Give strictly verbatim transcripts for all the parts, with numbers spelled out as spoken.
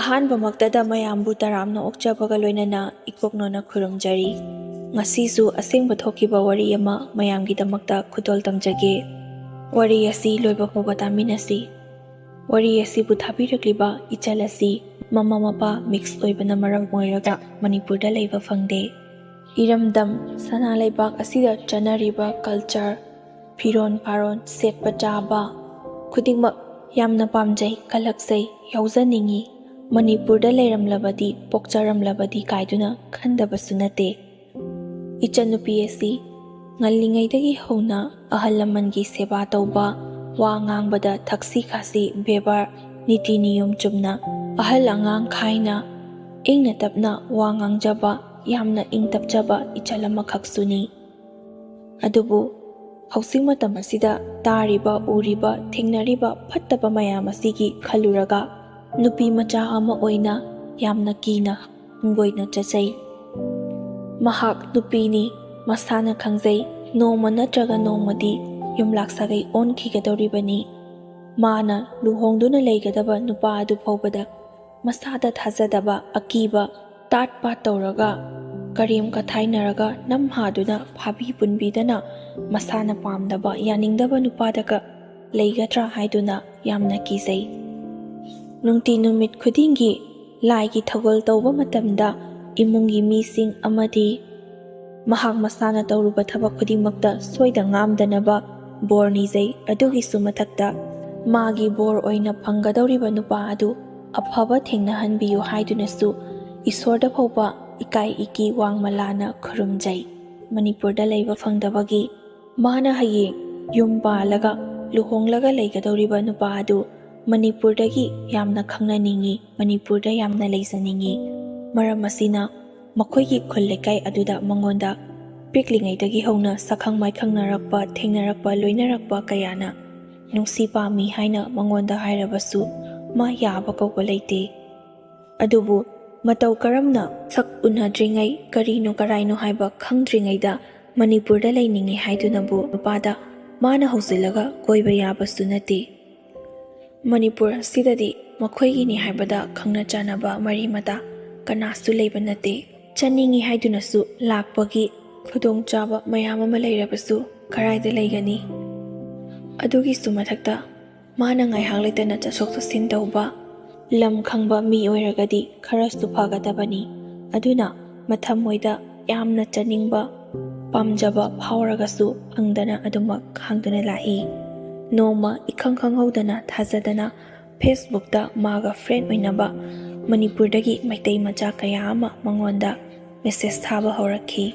ꯑꯍꯥꯟꯕꯃꯛꯇꯗ ꯃꯌꯥꯝꯕꯨ ꯇꯔꯥꯝꯅ ꯑꯣꯛꯆꯕꯒ ꯂꯣꯏꯅꯅ ꯏꯀꯣꯛꯅꯣꯅ ꯈꯨꯔꯨꯝꯖꯔꯤ꯫ ꯉꯁꯤꯁꯨ ꯑꯁꯦꯡꯕ ꯊꯣꯛꯈꯤꯕ ꯋꯥꯔꯤ ꯑꯃ ꯃꯌꯥꯝꯒꯤꯗꯃꯛꯇ ꯈꯨꯗꯣꯜ ꯇꯝꯖꯒꯦ꯫ ꯋꯥꯔꯤ ꯑꯁꯤ ꯂꯣꯏꯕ ꯐꯥꯎꯕ ꯇꯥꯃꯤꯟꯅꯁꯤ꯫ ꯋꯥꯔꯤ ꯑꯁꯤꯕꯨ ꯊꯥꯕꯤꯔꯛꯂꯤꯕ ꯏꯆꯜ ꯑꯁꯤ ꯃꯃꯥ ꯃꯄꯥ ꯃꯤꯛꯁ ꯑꯣꯏꯕꯅ ꯃꯔꯝ ꯑꯣꯏꯔꯒ ꯃꯅꯤꯄꯨꯔꯗ ꯂꯩꯕ ꯐꯪꯗꯦ꯫ ꯏꯔꯝꯗꯝ ꯁꯅꯥ ꯂꯩꯕꯥꯛ ꯑꯁꯤꯗ ꯆꯠꯅꯔꯤꯕ ꯀꯜꯆꯔ, ꯐꯤꯔꯣꯟ ꯐꯥꯔꯣꯟ, ꯁꯦꯠꯄ ꯆꯥꯕ ꯈꯨꯗꯤꯡꯃꯛ ꯌꯥꯝꯅ ꯄꯥꯝꯖꯩ, ꯀꯜꯂꯛꯆꯩ, ꯌꯥꯎꯖꯅꯤꯡꯏ꯫ ꯃꯅꯤꯄꯨꯔꯗ ꯂꯩꯔꯝꯂꯕꯗꯤ, ꯄꯣꯛꯆꯔꯝꯂꯕꯗꯤ ꯀꯥꯏꯗꯨꯅ ꯈꯟꯗꯕꯁꯨ ꯅꯠꯇꯦ꯫ ꯏꯆꯟꯅꯨꯄꯤ ꯑꯁꯤ ꯉꯜꯂꯤꯉꯩꯗꯒꯤ ꯍꯧꯅ ꯑꯍꯜ ꯂꯃꯟꯒꯤ ꯁꯦꯕꯥ ꯇꯧꯕ, ꯋꯥ ꯉꯥꯡꯕꯗ ꯊꯛꯁꯤ ꯈꯥꯁꯤ, ꯕꯦꯕꯥꯔ, ꯅꯤꯇꯤ ꯅꯤꯌꯣꯝ ꯆꯨꯝꯅ, ꯑꯍꯜ ꯑꯉꯥꯡ ꯈꯥꯏꯅ, ꯏꯪꯅ ꯇꯞꯅ ꯋꯥ ꯉꯥꯡꯖꯕ, ꯌꯥꯝꯅ ꯏꯪ ꯇꯞꯆꯕ ꯏꯆꯜ ꯑꯃꯈꯛꯁꯨꯅꯤ꯫ ꯑꯗꯨꯕꯨ ꯍꯧꯖꯤꯛ ꯃꯇꯝ ꯑꯁꯤꯗ ꯇꯥꯔꯤꯕ, ꯎꯔꯤꯕ, ꯊꯦꯡꯅꯔꯤꯕ ꯐꯠꯇꯕ ꯃꯌꯥꯝ ꯑꯁꯤꯒꯤ ꯈꯜꯂꯨꯔꯒ ꯅꯨꯄꯤ ꯃꯆꯥ ꯑꯃ ꯑꯣꯏꯅ ꯌꯥꯝꯅ ꯀꯤꯅ ꯍꯪꯒꯣꯏꯅ ꯆꯠꯆꯩ꯫ ꯃꯍꯥꯛ ꯅꯨꯄꯤꯅꯤ, ꯃꯁꯥꯅ ꯈꯪꯖꯩ, ꯅꯣꯡꯃ ꯅꯠꯇ꯭ꯔꯒ ꯅꯣꯡꯃꯗꯤ ꯌꯨꯝꯂꯥꯛ ꯁꯥꯒꯩ ꯑꯣꯟꯈꯤꯒꯗꯧꯔꯤꯕꯅꯤ꯫ ꯃꯥꯅ ꯂꯨꯍꯣꯡꯗꯨꯅ ꯂꯩꯒꯗꯕ ꯅꯨꯄꯥ ꯑꯗꯨ ꯐꯥꯎꯕꯗ ꯃꯁꯥꯗ ꯊꯥꯖꯗꯕ, ꯑꯀꯤꯕ, ꯇꯥꯠ ꯄꯥꯠ ꯇꯧꯔꯒ, ꯀꯔꯦꯝ ꯀꯊꯥꯏꯅꯔꯒ, ꯅꯝꯍꯥꯗꯨꯅ ꯐꯥꯕꯤ ꯄꯨꯟꯕꯤꯗꯅ ꯃꯁꯥꯅ ꯄꯥꯝꯗꯕ, ꯌꯥꯅꯤꯡꯗꯕ ꯅꯨꯄꯥꯗꯒ ꯂꯩꯒꯗ꯭ꯔꯥ ꯍꯥꯏꯗꯨꯅ ꯌꯥꯝꯅ ꯀꯤꯖꯩ꯫ ꯅꯨꯡꯇꯤ ꯅꯨꯃꯤꯠ ꯈꯨꯗꯤꯡꯒꯤ ꯂꯥꯏꯒꯤ ꯊꯧꯒꯜ ꯇꯧꯕ ꯃꯇꯝꯗ ꯏꯃꯨꯡꯒꯤ ꯃꯤꯁꯤꯡ ꯑꯃꯗꯤ ꯃꯍꯥꯛ ꯃꯁꯥꯅ ꯇꯧꯔꯨꯕ ꯊꯕꯛ ꯈꯨꯗꯤꯡꯃꯛꯇ ꯁꯣꯏꯗ ꯉꯥꯝꯗꯅꯕ ꯕꯣꯔ ꯅꯤꯖꯩ꯫ ꯑꯗꯨꯒꯤꯁꯨ ꯃꯊꯛꯇ ꯃꯥꯒꯤ ꯕꯣꯔ ꯑꯣꯏꯅ ꯐꯪꯒꯗꯧꯔꯤꯕ ꯅꯨꯄꯥ ꯑꯗꯨ ꯑꯐꯕ ꯊꯦꯡꯅꯍꯟꯕꯤꯌꯨ ꯍꯥꯏꯗꯨꯅꯁꯨ ꯏꯁꯣꯔꯗ ꯐꯥꯎꯕ ꯏꯀꯥꯏ ꯏꯀꯤ ꯋꯥꯡꯃ ꯂꯥꯅ ꯈꯨꯔꯨꯝꯖꯩ꯫ ꯃꯅꯤꯄꯨꯔꯗ ꯂꯩꯕ ꯐꯪꯗꯕꯒꯤ ꯃꯥꯅ ꯍꯌꯦꯡ ꯌꯨꯝ ꯄꯥꯜꯂꯒ ꯂꯨꯍꯣꯡꯂꯒ ꯂꯩꯒꯗꯧꯔꯤꯕ ꯅꯨꯄꯥ ꯑꯗꯨ ꯃꯅꯤꯄꯨꯔꯗꯒꯤ ꯌꯥꯝꯅ ꯈꯪꯅꯅꯤꯡꯏ, ꯃꯅꯤꯄꯨꯔꯗ ꯌꯥꯝꯅ ꯂꯩꯖꯅꯤꯡꯏ꯫ ꯃꯔꯝ ꯑꯁꯤꯅ ꯃꯈꯣꯏꯒꯤ ꯈꯨꯜ ꯂꯩꯀꯥꯏ ꯑꯗꯨꯗ ꯃꯉꯣꯟꯗ ꯄꯤꯛꯂꯤꯉꯩꯗꯒꯤ ꯍꯧꯅ ꯁꯛꯈꯪ ꯃꯥꯏꯈꯪꯅꯔꯛꯄ, ꯊꯦꯡꯅꯔꯛꯄ, ꯂꯣꯏꯅꯔꯛꯄ ꯀꯌꯥꯅ ꯅꯨꯡꯁꯤ ꯄꯥꯝꯃꯤ ꯍꯥꯏꯅ ꯃꯉꯣꯟꯗ ꯍꯥꯏꯔꯕꯁꯨ ꯃꯥ ꯌꯥꯕ ꯀꯧꯕ ꯂꯩꯇꯦ꯫ ꯑꯗꯨꯕꯨ ꯃꯇꯧ ꯀꯔꯝꯅ ꯁꯛ ꯎꯅꯗ꯭ꯔꯤꯉꯩ ꯀꯔꯤꯅꯣ ꯀꯔꯥꯏꯅꯣ ꯍꯥꯏꯕ ꯈꯪꯗ꯭ꯔꯤꯉꯩꯗ ꯃꯅꯤꯄꯨꯔꯗ ꯂꯩꯅꯤꯡꯉꯤ ꯍꯥꯏꯗꯨꯅꯕꯨ ꯅꯨꯄꯥꯗ ꯃꯥꯅ ꯍꯧꯖꯤꯜꯂꯒ ꯀꯣꯏꯕ ꯌꯥꯕꯁꯨ ꯅꯠꯇꯦ꯫ ꯃꯅꯤꯄꯨꯔ ꯑꯁꯤꯗꯗꯤ ꯃꯈꯣꯏꯒꯤꯅꯤ ꯍꯥꯏꯕꯗ ꯈꯪꯅ ꯆꯥꯟꯅꯕ ꯃꯔꯤ ꯃꯇꯥ ꯀꯅꯥꯁꯨ ꯂꯩꯕ ꯅꯠꯇꯦ꯫ ꯆꯠꯅꯤꯡꯏ ꯍꯥꯏꯗꯨꯅꯁꯨ ꯂꯥꯛꯄꯒꯤ ꯈꯨꯗꯣꯡꯆꯥꯕ ꯃꯌꯥꯝ ꯑꯃ ꯂꯩꯔꯕꯁꯨ ꯀꯔꯥꯏꯗ ꯂꯩꯒꯅꯤ? ꯑꯗꯨꯒꯤꯁꯨ ꯃꯊꯛꯇ ꯃꯥꯅ ꯉꯥꯏꯍꯥꯛ ꯂꯩꯇꯅ ꯆꯠꯊꯣꯛ ꯆꯠꯁꯤꯟ ꯇꯧꯕ, ꯂꯝ ꯈꯪꯕ ꯃꯤ ꯑꯣꯏꯔꯒꯗꯤ ꯈꯔꯁꯨ ꯐꯒꯗꯕꯅꯤ꯫ ꯑꯗꯨꯅ ꯃꯊꯃꯣꯏꯗ ꯌꯥꯝꯅ ꯆꯠꯅꯤꯡꯕ, ꯄꯥꯝꯖꯕ ꯐꯥꯎꯔꯒꯁꯨ ꯐꯪꯗꯅ ꯑꯗꯨꯃꯛ ꯈꯥꯡꯗꯨꯅ ꯂꯥꯛꯏ꯫ ꯅꯣꯡꯃ ꯏꯈꯪ ꯈꯪꯍꯧꯗꯅ ꯊꯥꯖꯗꯅ Facebookꯇ ꯃꯥꯒ friend ꯑꯣꯏꯅꯕ ꯃꯅꯤꯄꯨꯔꯗꯒꯤ ꯃꯩꯇꯩ ꯃꯆꯥ ꯀꯌꯥ ꯑꯃ ꯃꯉꯣꯟꯗ message ꯊꯥꯕ ꯍꯧꯔꯛꯈꯤ꯫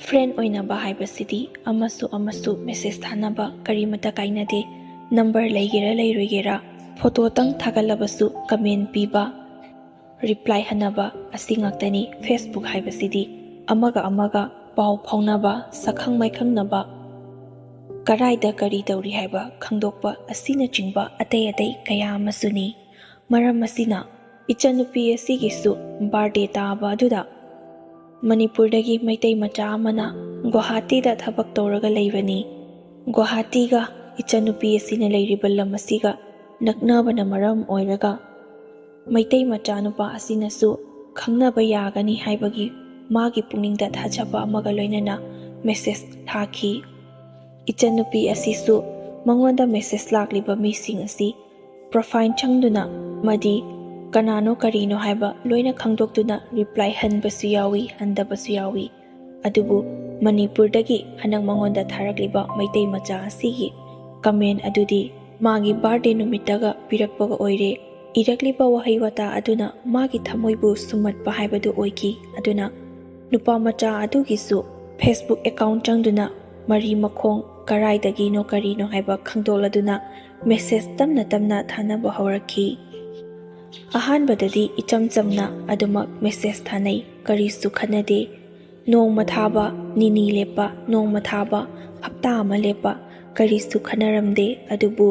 Friend ꯑꯣꯏꯅꯕ ꯍꯥꯏꯕꯁꯤꯗꯤ ꯑꯃꯁꯨ ꯑꯃꯁꯨ message ꯊꯥꯅꯕ ꯀꯔꯤꯃꯠꯇ ꯀꯥꯏꯅꯗꯦ꯫ Number ꯂꯩꯒꯦꯔꯥ ꯂꯩꯔꯣꯏꯒꯦꯔꯥ, photoꯇꯪ ꯊꯥꯒꯠꯂꯕꯁꯨ comment ꯄꯤꯕ, reply ꯍꯟꯅꯕ ꯑꯁꯤ ꯉꯥꯛꯇꯅꯤ꯫ Facebook ꯍꯥꯏꯕꯁꯤꯗꯤ ꯑꯃꯒ ꯑꯃꯒ ꯄꯥꯎ ꯐꯥꯎꯅꯕ, ꯁꯛꯈꯪ ꯃꯥꯏꯈꯪꯅꯕ, ꯀꯔꯥꯏꯗ ꯀꯔꯤ ꯇꯧꯔꯤ ꯍꯥꯏꯕ ꯈꯪꯗꯣꯛꯄ ꯑꯁꯤꯅꯆꯤꯡꯕ ꯑꯇꯩ ꯑꯇꯩ ꯀꯌꯥ ꯑꯃꯁꯨꯅꯤ꯫ ꯃꯔꯝ ꯑꯁꯤꯅ ꯏꯆꯟꯅꯨꯄꯤ ꯑꯁꯤꯒꯤꯁꯨ birthday ꯇꯥꯕ ꯑꯗꯨꯗ ꯃꯅꯤꯄꯨꯔꯗꯒꯤ ꯃꯩꯇꯩ ꯃꯆꯥ ꯑꯃꯅ ꯒꯨꯋꯥꯍꯥꯇꯤꯗ ꯊꯕꯛ ꯇꯧꯔꯒ ꯂꯩꯕꯅꯤ꯫ ꯒꯨꯋꯥꯍꯥꯇꯤꯒ ꯏꯆꯟꯅꯨꯄꯤ ꯑꯁꯤꯅ ꯂꯩꯔꯤꯕ ꯂꯝ ꯑꯁꯤꯒ ꯅꯛꯅꯕꯅ ꯃꯔꯝ ꯑꯣꯏꯔꯒ ꯃꯩꯇꯩ ꯃꯆꯥꯅꯨꯄꯥ ꯑꯁꯤꯅꯁꯨ ꯈꯪꯅꯕ ꯌꯥꯒꯅꯤ ꯍꯥꯏꯕꯒꯤ ꯃꯥꯒꯤ ꯄꯨꯛꯅꯤꯡꯗ ꯊꯥꯖꯕ ꯑꯃꯒ ꯂꯣꯏꯅꯅ message ꯊꯥꯈꯤ꯫ ꯏꯆꯟꯅꯨꯄꯤ ꯑꯁꯤꯁꯨ ꯃꯉꯣꯟꯗ message ꯂꯥꯛꯂꯤꯕ ꯃꯤꯁꯤꯡ ꯑꯁꯤ profile ꯆꯪꯗꯨꯅ ꯑꯃꯗꯤ ꯀꯅꯥꯅꯣ ꯀꯔꯤꯅꯣ ꯍꯥꯏꯕ ꯂꯣꯏꯅ ꯈꯪꯗꯣꯛꯇꯨꯅ reply ꯍꯟꯕꯁꯨ ꯌꯥꯎꯏ, ꯍꯟꯗꯕꯁꯨ ꯌꯥꯎꯏ꯫ ꯑꯗꯨꯕꯨ ꯃꯅꯤꯄꯨꯔꯗꯒꯤ ꯍꯟꯗꯛ ꯃꯉꯣꯟꯗ ꯊꯥꯔꯛꯂꯤꯕ ꯃꯩꯇꯩ ꯃꯆꯥ ꯑꯁꯤꯒꯤ comment ꯑꯗꯨꯗꯤ ꯃꯥꯒꯤ birthday ꯅꯨꯃꯤꯠꯇꯒ ꯄꯤꯔꯛꯄꯒ ꯑꯣꯏꯔꯦ꯫ ꯏꯔꯛꯂꯤꯕ ꯋꯥꯍꯩ ꯋꯥꯇꯥ ꯑꯗꯨꯅ ꯃꯥꯒꯤ ꯊꯃꯣꯏꯕꯨ ꯁꯨꯝꯍꯠꯄ ꯍꯥꯏꯕꯗꯨ ꯑꯣꯏꯈꯤ꯫ ꯑꯗꯨꯅ ꯅꯨꯄꯥ ꯃꯆꯥ ꯑꯗꯨꯒꯤꯁꯨ Facebook account ꯆꯪꯗꯨꯅ ꯃꯔꯤ ꯃꯈꯣꯡ ꯀꯔꯥꯏꯗꯒꯤꯅꯣ ꯀꯔꯤꯅꯣ ꯍꯥꯏꯕ ꯈꯪꯗꯣꯛꯂꯗꯨꯅ message ꯇꯞꯅ ꯇꯞꯅ ꯊꯥꯅꯕ ꯍꯧꯔꯛꯈꯤ꯫ ꯑꯍꯥꯟꯕꯗꯗꯤ ꯏꯆꯝ ꯆꯝꯅ ꯑꯗꯨꯃꯛ message ꯊꯥꯅꯩ, ꯀꯔꯤꯁꯨ ꯈꯟꯅꯗꯦ꯫ ꯅꯣꯡꯃ ꯊꯥꯕ, ꯅꯤꯅꯤ ꯂꯦꯞꯄ, ꯅꯣꯡꯃ ꯊꯥꯕ, ꯍꯞꯇꯥ ꯑꯃ ꯂꯦꯞꯄ, ꯀꯔꯤꯁꯨ ꯈꯟꯅꯔꯝꯗꯦ꯫ ꯑꯗꯨꯕꯨ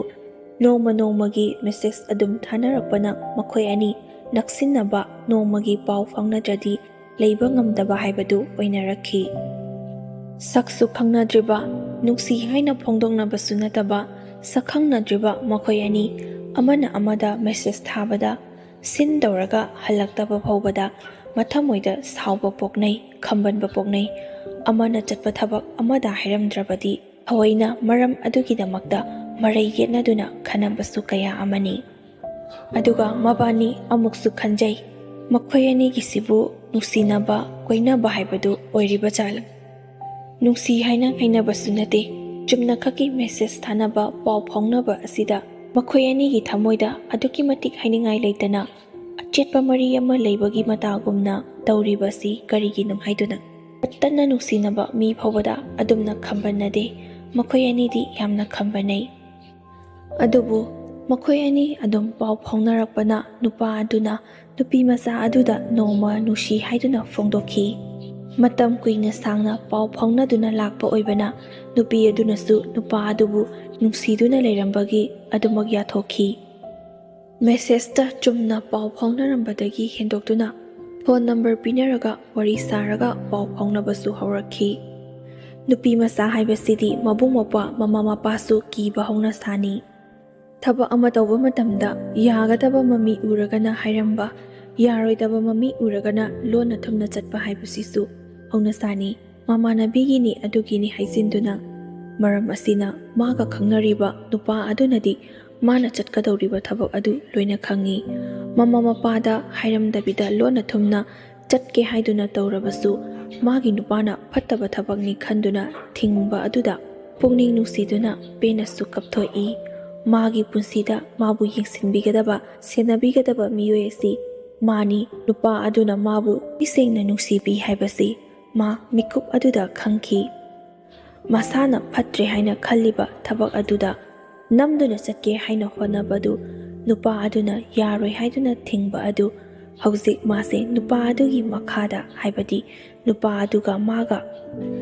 ꯅꯣꯡꯃ ꯅꯣꯡꯃꯒꯤ message ꯑꯗꯨꯝ ꯊꯥꯅꯔꯛꯄꯅ ꯃꯈꯣꯏ ꯑꯅꯤ ꯅꯛꯁꯤꯟꯅꯕ, ꯅꯣꯡꯃꯒꯤ ꯄꯥꯎ ꯐꯥꯎꯅꯗ꯭ꯔꯗꯤ ꯂꯩꯕ ꯉꯝꯗꯕ ꯍꯥꯏꯕꯗꯨ ꯑꯣꯏꯅꯔꯛꯈꯤ꯫ ꯁꯛꯁꯨ ꯈꯪꯅꯗ꯭ꯔꯤꯕ, ꯅꯨꯡꯁꯤ ꯍꯥꯏꯅ ꯐꯣꯡꯗꯣꯛꯅꯕꯁꯨ ꯅꯠꯇꯕ, ꯁꯛꯈꯪꯅꯗ꯭ꯔꯤꯕ ꯃꯈꯣꯏ ꯑꯅꯤ ꯑꯃꯅ ꯑꯃꯗ ꯃꯦꯁꯦꯖ ꯊꯥꯕꯗ ꯁꯤꯟ ꯇꯧꯔꯒ ꯍꯜꯂꯛꯇꯕ ꯐꯥꯎꯕꯗ ꯃꯊꯃꯣꯏꯗ ꯁꯥꯎꯕ ꯄꯣꯛꯅꯩ, ꯈꯝꯕꯟꯕ ꯄꯣꯛꯅꯩ꯫ ꯑꯃꯅ ꯆꯠꯄ ꯊꯕꯛ ꯑꯃꯗ ꯍꯥꯏꯔꯝꯗ꯭ꯔꯕꯗꯤ ꯊꯑꯣꯏꯅ ꯃꯔꯝ ꯑꯗꯨꯒꯤꯗꯃꯛꯇ ꯃꯔꯩ ꯌꯦꯠꯅꯗꯨꯅ ꯈꯟꯅꯕꯁꯨ ꯀꯌꯥ ꯑꯃꯅꯤ꯫ ꯑꯗꯨꯒ ꯃꯕꯥꯅꯤ ꯑꯃꯨꯛꯁꯨ ꯈꯟꯖꯩ, ꯃꯈꯣꯏ ꯑꯅꯤꯒꯤꯁꯤꯕꯨ ꯅꯨꯡꯁꯤꯅꯕ, ꯀꯣꯏꯅꯕ ꯍꯥꯏꯕꯗꯨ ꯑꯣꯏꯔꯤꯕ ꯖꯥꯠꯂ? ꯅꯨꯡꯁꯤ ꯍꯥꯏꯅ ꯍꯥꯏꯅꯕꯁꯨ ꯅꯠꯇꯦ, ꯆꯨꯝꯅꯈꯛꯀꯤ ꯃꯦꯁꯦꯖ ꯊꯥꯅꯕ, ꯄꯥꯎ ꯐꯥꯎꯅꯕ ꯑꯁꯤꯗ ꯃꯈꯣꯏ ꯑꯅꯤꯒꯤ ꯊꯃꯣꯏꯗ ꯑꯗꯨꯛꯀꯤ ꯃꯇꯤꯛ ꯍꯥꯏꯅꯤꯡꯉꯥꯏ ꯂꯩꯇꯅ ꯑꯆꯦꯠꯄ ꯃꯔꯤ ꯑꯃ ꯂꯩꯕꯒꯤ ꯃꯇꯥꯒꯨꯝꯅ ꯇꯧꯔꯤꯕꯁꯤ ꯀꯔꯤꯒꯤꯅꯣ ꯍꯥꯏꯗꯨꯅ꯫ ꯇꯠꯇꯅ ꯅꯨꯡꯁꯤꯅꯕ ꯃꯤ ꯐꯥꯎꯕꯗ ꯑꯗꯨꯝꯅ ꯈꯝꯕꯟꯅꯗꯦ꯫ ꯃꯈꯣꯏ ꯑꯅꯤꯗꯤ ꯌꯥꯝꯅ ꯈꯝꯕꯟꯅꯩ꯫ ꯑꯗꯨꯕꯨ ꯃꯈꯣꯏ ꯑꯅꯤ ꯑꯗꯨꯝ ꯄꯥꯎ ꯐꯥꯎꯅꯔꯛꯄꯅ ꯅꯨꯄꯥ ꯑꯗꯨꯅ ꯅꯨꯄꯤ ꯃꯆꯥ ꯑꯗꯨꯗ ꯅꯣꯡꯃ ꯅꯨꯡꯁꯤ ꯍꯥꯏꯗꯨꯅ ꯐꯣꯡꯗꯣꯛꯈꯤ꯫ ꯃꯇꯝ ꯀꯨꯏꯅ ꯁꯥꯡꯅ ꯄꯥꯎ ꯐꯥꯎꯅꯗꯨꯅ ꯂꯥꯛꯄ ꯑꯣꯏꯕꯅ ꯅꯨꯄꯤ ꯑꯗꯨꯅꯁꯨ ꯅꯨꯄꯥ ꯑꯗꯨꯕꯨ ꯅꯨꯡꯁꯤꯗꯨꯅ ꯂꯩꯔꯝꯕꯒꯤ ꯑꯗꯨꯃꯛ ꯌꯥꯊꯣꯛꯈꯤ꯫ ꯃꯦꯁꯦꯖꯇ ꯆꯨꯝꯅ ꯄꯥꯎ ꯐꯥꯎꯅꯔꯝꯕꯗꯒꯤ ꯍꯦꯟꯗꯣꯛꯇꯨꯅ ꯐꯣꯟ ꯅꯝꯕꯔ ꯄꯤꯅꯔꯒ ꯋꯥꯔꯤ ꯁꯥꯔꯒ ꯄꯥꯎ ꯐꯥꯎꯅꯕꯁꯨ ꯍꯧꯔꯛꯈꯤ꯫ ꯅꯨꯄꯤ ꯃꯆꯥ ꯍꯥꯏꯕꯁꯤꯗꯤ ꯃꯕꯨꯡ ꯃꯧꯄ꯭ꯋꯥ ꯃꯃꯥ ꯃꯄꯥꯁꯨ ꯀꯤꯕ ꯍꯧꯅ ꯁꯥꯅꯤ꯫ ꯊꯕꯛ ꯑꯃ ꯇꯧꯕ ꯃꯇꯝꯗ ꯌꯥꯒꯗꯕ ꯃꯃꯤ ꯎꯔꯒꯅ ꯍꯥꯏꯔꯝꯕ, ꯌꯥꯔꯣꯏꯗꯕ ꯃꯃꯤ ꯎꯔꯒꯅ ꯂꯣꯟꯅ ꯊꯨꯝꯅ ꯆꯠꯄ ꯍꯥꯏꯕꯁꯤꯁꯨ ꯍꯧꯅ ꯁꯥꯅꯤ꯫ ꯃꯃꯥꯟꯅꯕꯤꯒꯤꯅꯤ ꯑꯗꯨꯒꯤꯅꯤ ꯍꯥꯏꯖꯤꯟꯗꯨꯅ꯫ ꯃꯔꯝ ꯑꯁꯤꯅ ꯃꯥꯒ ꯈꯪꯅꯔꯤꯕ ꯅꯨꯄꯥ ꯑꯗꯨꯅꯗꯤ ꯃꯥꯅ ꯆꯠꯀꯗꯧꯔꯤꯕ ꯊꯕꯛ ꯑꯗꯨ ꯂꯣꯏꯅ ꯈꯪꯏ꯫ ꯃꯃꯥ ꯃꯄꯥꯗ ꯍꯥꯏꯔꯝꯗꯕꯤꯗ ꯂꯣꯟꯅ ꯊꯨꯝꯅ ꯆꯠꯀꯦ ꯍꯥꯏꯗꯨꯅ ꯇꯧꯔꯕꯁꯨ ꯃꯥꯒꯤ ꯅꯨꯄꯥꯅ ꯐꯠꯇꯕ ꯊꯕꯛꯅꯤ ꯈꯟꯗꯨꯅ ꯊꯤꯡꯕ ꯑꯗꯨꯗ ꯄꯨꯛꯅꯤꯡ ꯅꯨꯡꯁꯤꯗꯨꯅ ꯄꯦꯟꯅꯁꯨ ꯀꯞꯊꯣꯛꯏ꯫ ꯃꯥꯒꯤ ꯄꯨꯟꯁꯤꯗ ꯃꯥꯕꯨ ꯌꯦꯡꯁꯤꯟꯕꯤꯒꯗꯕ, ꯁꯦꯟꯅꯕꯤꯒꯗꯕ ꯃꯤꯑꯣꯏ ꯑꯁꯤ ꯃꯥꯅꯤ꯫ ꯅꯨꯄꯥ ꯑꯗꯨꯅ ꯃꯥꯕꯨ ꯏꯁꯦꯡꯅ ꯅꯨꯡꯁꯤꯕꯤ ꯍꯥꯏꯕꯁꯤ ꯃꯥ ꯃꯤꯀꯨꯞ ꯑꯗꯨꯗ ꯈꯪꯈꯤ꯫ ꯃꯁꯥꯅ ꯐꯠꯇ꯭ꯔꯦ ꯍꯥꯏꯅ ꯈꯜꯂꯤꯕ ꯊꯕꯛ ꯑꯗꯨꯗ ꯅꯝꯗꯨꯅ ꯆꯠꯀꯦ ꯍꯥꯏꯅ ꯍꯣꯠꯅꯕꯗꯨ ꯅꯨꯄꯥ ꯑꯗꯨꯅ ꯌꯥꯔꯣꯏ ꯍꯥꯏꯗꯨꯅ ꯊꯤꯡꯕ ꯑꯗꯨ ꯍꯧꯖꯤꯛ ꯃꯥꯁꯦ ꯅꯨꯄꯥ ꯑꯗꯨꯒꯤ ꯃꯈꯥꯗ, ꯍꯥꯏꯕꯗꯤ ꯅꯨꯄꯥ ꯑꯗꯨꯒ ꯃꯥꯒ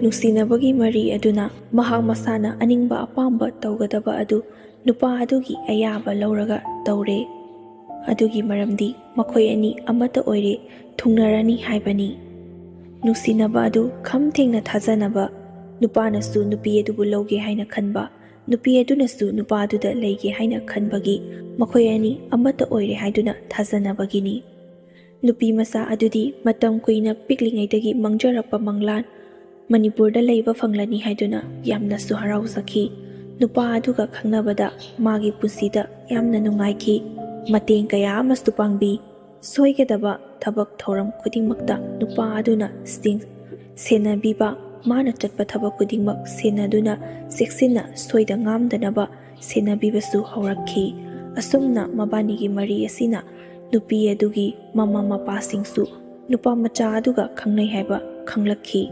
ꯅꯨꯡꯁꯤꯅꯕꯒꯤ ꯃꯔꯤ ꯑꯗꯨꯅ ꯃꯍꯥꯛ ꯃꯁꯥꯅ ꯑꯅꯤꯡꯕ ꯑꯄꯥꯝꯕ ꯇꯧꯒꯗꯕ ꯑꯗꯨ ꯅꯨꯄꯥ ꯑꯗꯨꯒꯤ ꯑꯌꯥꯕ ꯂꯧꯔꯒ ꯇꯧꯔꯦ꯫ ꯑꯗꯨꯒꯤ ꯃꯔꯝꯗꯤ ꯃꯈꯣꯏ ꯑꯅꯤ ꯑꯃꯠꯇ ꯑꯣꯏꯔꯦ, ꯊꯨꯡꯅꯔꯅꯤ ꯍꯥꯏꯕꯅꯤ꯫ ꯅꯨꯡꯁꯤꯅꯕ ꯑꯗꯨ ꯈꯝ ꯊꯦꯡꯅ ꯊꯥꯖꯅꯕ, ꯅꯨꯄꯥꯅꯁꯨ ꯅꯨꯄꯤ ꯑꯗꯨꯕꯨ ꯂꯧꯒꯦ ꯍꯥꯏꯅ ꯈꯟꯕ, ꯅꯨꯄꯤ ꯑꯗꯨꯅꯁꯨ ꯅꯨꯄꯥ ꯑꯗꯨꯗ ꯂꯩꯒꯦ ꯍꯥꯏꯅ ꯈꯟꯕꯒꯤ ꯃꯈꯣꯏ ꯑꯅꯤ ꯑꯃꯠꯇ ꯑꯣꯏꯔꯦ ꯍꯥꯏꯗꯨꯅ ꯊꯥꯖꯅꯕꯒꯤꯅꯤ꯫ ꯅꯨꯄꯤ ꯃꯆꯥ ꯑꯗꯨꯗꯤ ꯃꯇꯝ ꯀꯨꯏꯅ ꯄꯤꯛꯂꯤꯉꯩꯗꯒꯤ ꯃꯪꯖꯔꯛꯄ ꯃꯪꯂꯥꯟ ꯃꯅꯤꯄꯨꯔꯗ ꯂꯩꯕ ꯐꯪꯂꯅꯤ ꯍꯥꯏꯗꯨꯅ ꯌꯥꯝꯅꯁꯨ ꯍꯔꯥꯎꯖꯈꯤ꯫ ꯅꯨꯄꯥ ꯑꯗꯨꯒ ꯈꯪꯅꯕꯗ ꯃꯥꯒꯤ ꯄꯨꯟꯁꯤꯗ ꯌꯥꯝꯅ ꯅꯨꯡꯉꯥꯏꯈꯤ꯫ ꯃꯇꯦꯡ ꯀꯌꯥ ꯑꯃꯁꯨ ꯄꯥꯡꯕꯤ꯫ ꯁꯣꯏꯒꯗꯕ ꯊꯕꯛ ꯊꯧꯔꯝ ꯈꯨꯗꯤꯡꯃꯛꯇ ꯅꯨꯄꯥ ꯑꯗꯨꯅ ꯁꯤꯡ-, ꯁꯦꯟꯅꯕꯤꯕ, ꯃꯥꯅ ꯆꯠꯄ ꯊꯕꯛ ꯈꯨꯗꯤꯡꯃꯛ ꯁꯦꯟꯅꯗꯨꯅ ꯆꯦꯛꯁꯤꯟꯅ ꯁꯣꯏꯗ ꯉꯥꯝꯗꯅꯕ ꯁꯦꯟꯅꯕꯤꯕꯁꯨ ꯍꯧꯔꯛꯈꯤ꯫ ꯑꯁꯨꯝꯅ ꯃꯕꯥꯅꯤꯒꯤ ꯃꯔꯤ ꯑꯁꯤꯅ ꯅꯨꯄꯤ ꯑꯗꯨꯒꯤ ꯃꯃꯥ ꯃꯄꯥꯁꯤꯡꯁꯨ ꯅꯨꯄꯥ ꯃꯆꯥ ꯑꯗꯨꯒ ꯈꯪꯅꯩ ꯍꯥꯏꯕ ꯈꯪꯂꯛꯈꯤ꯫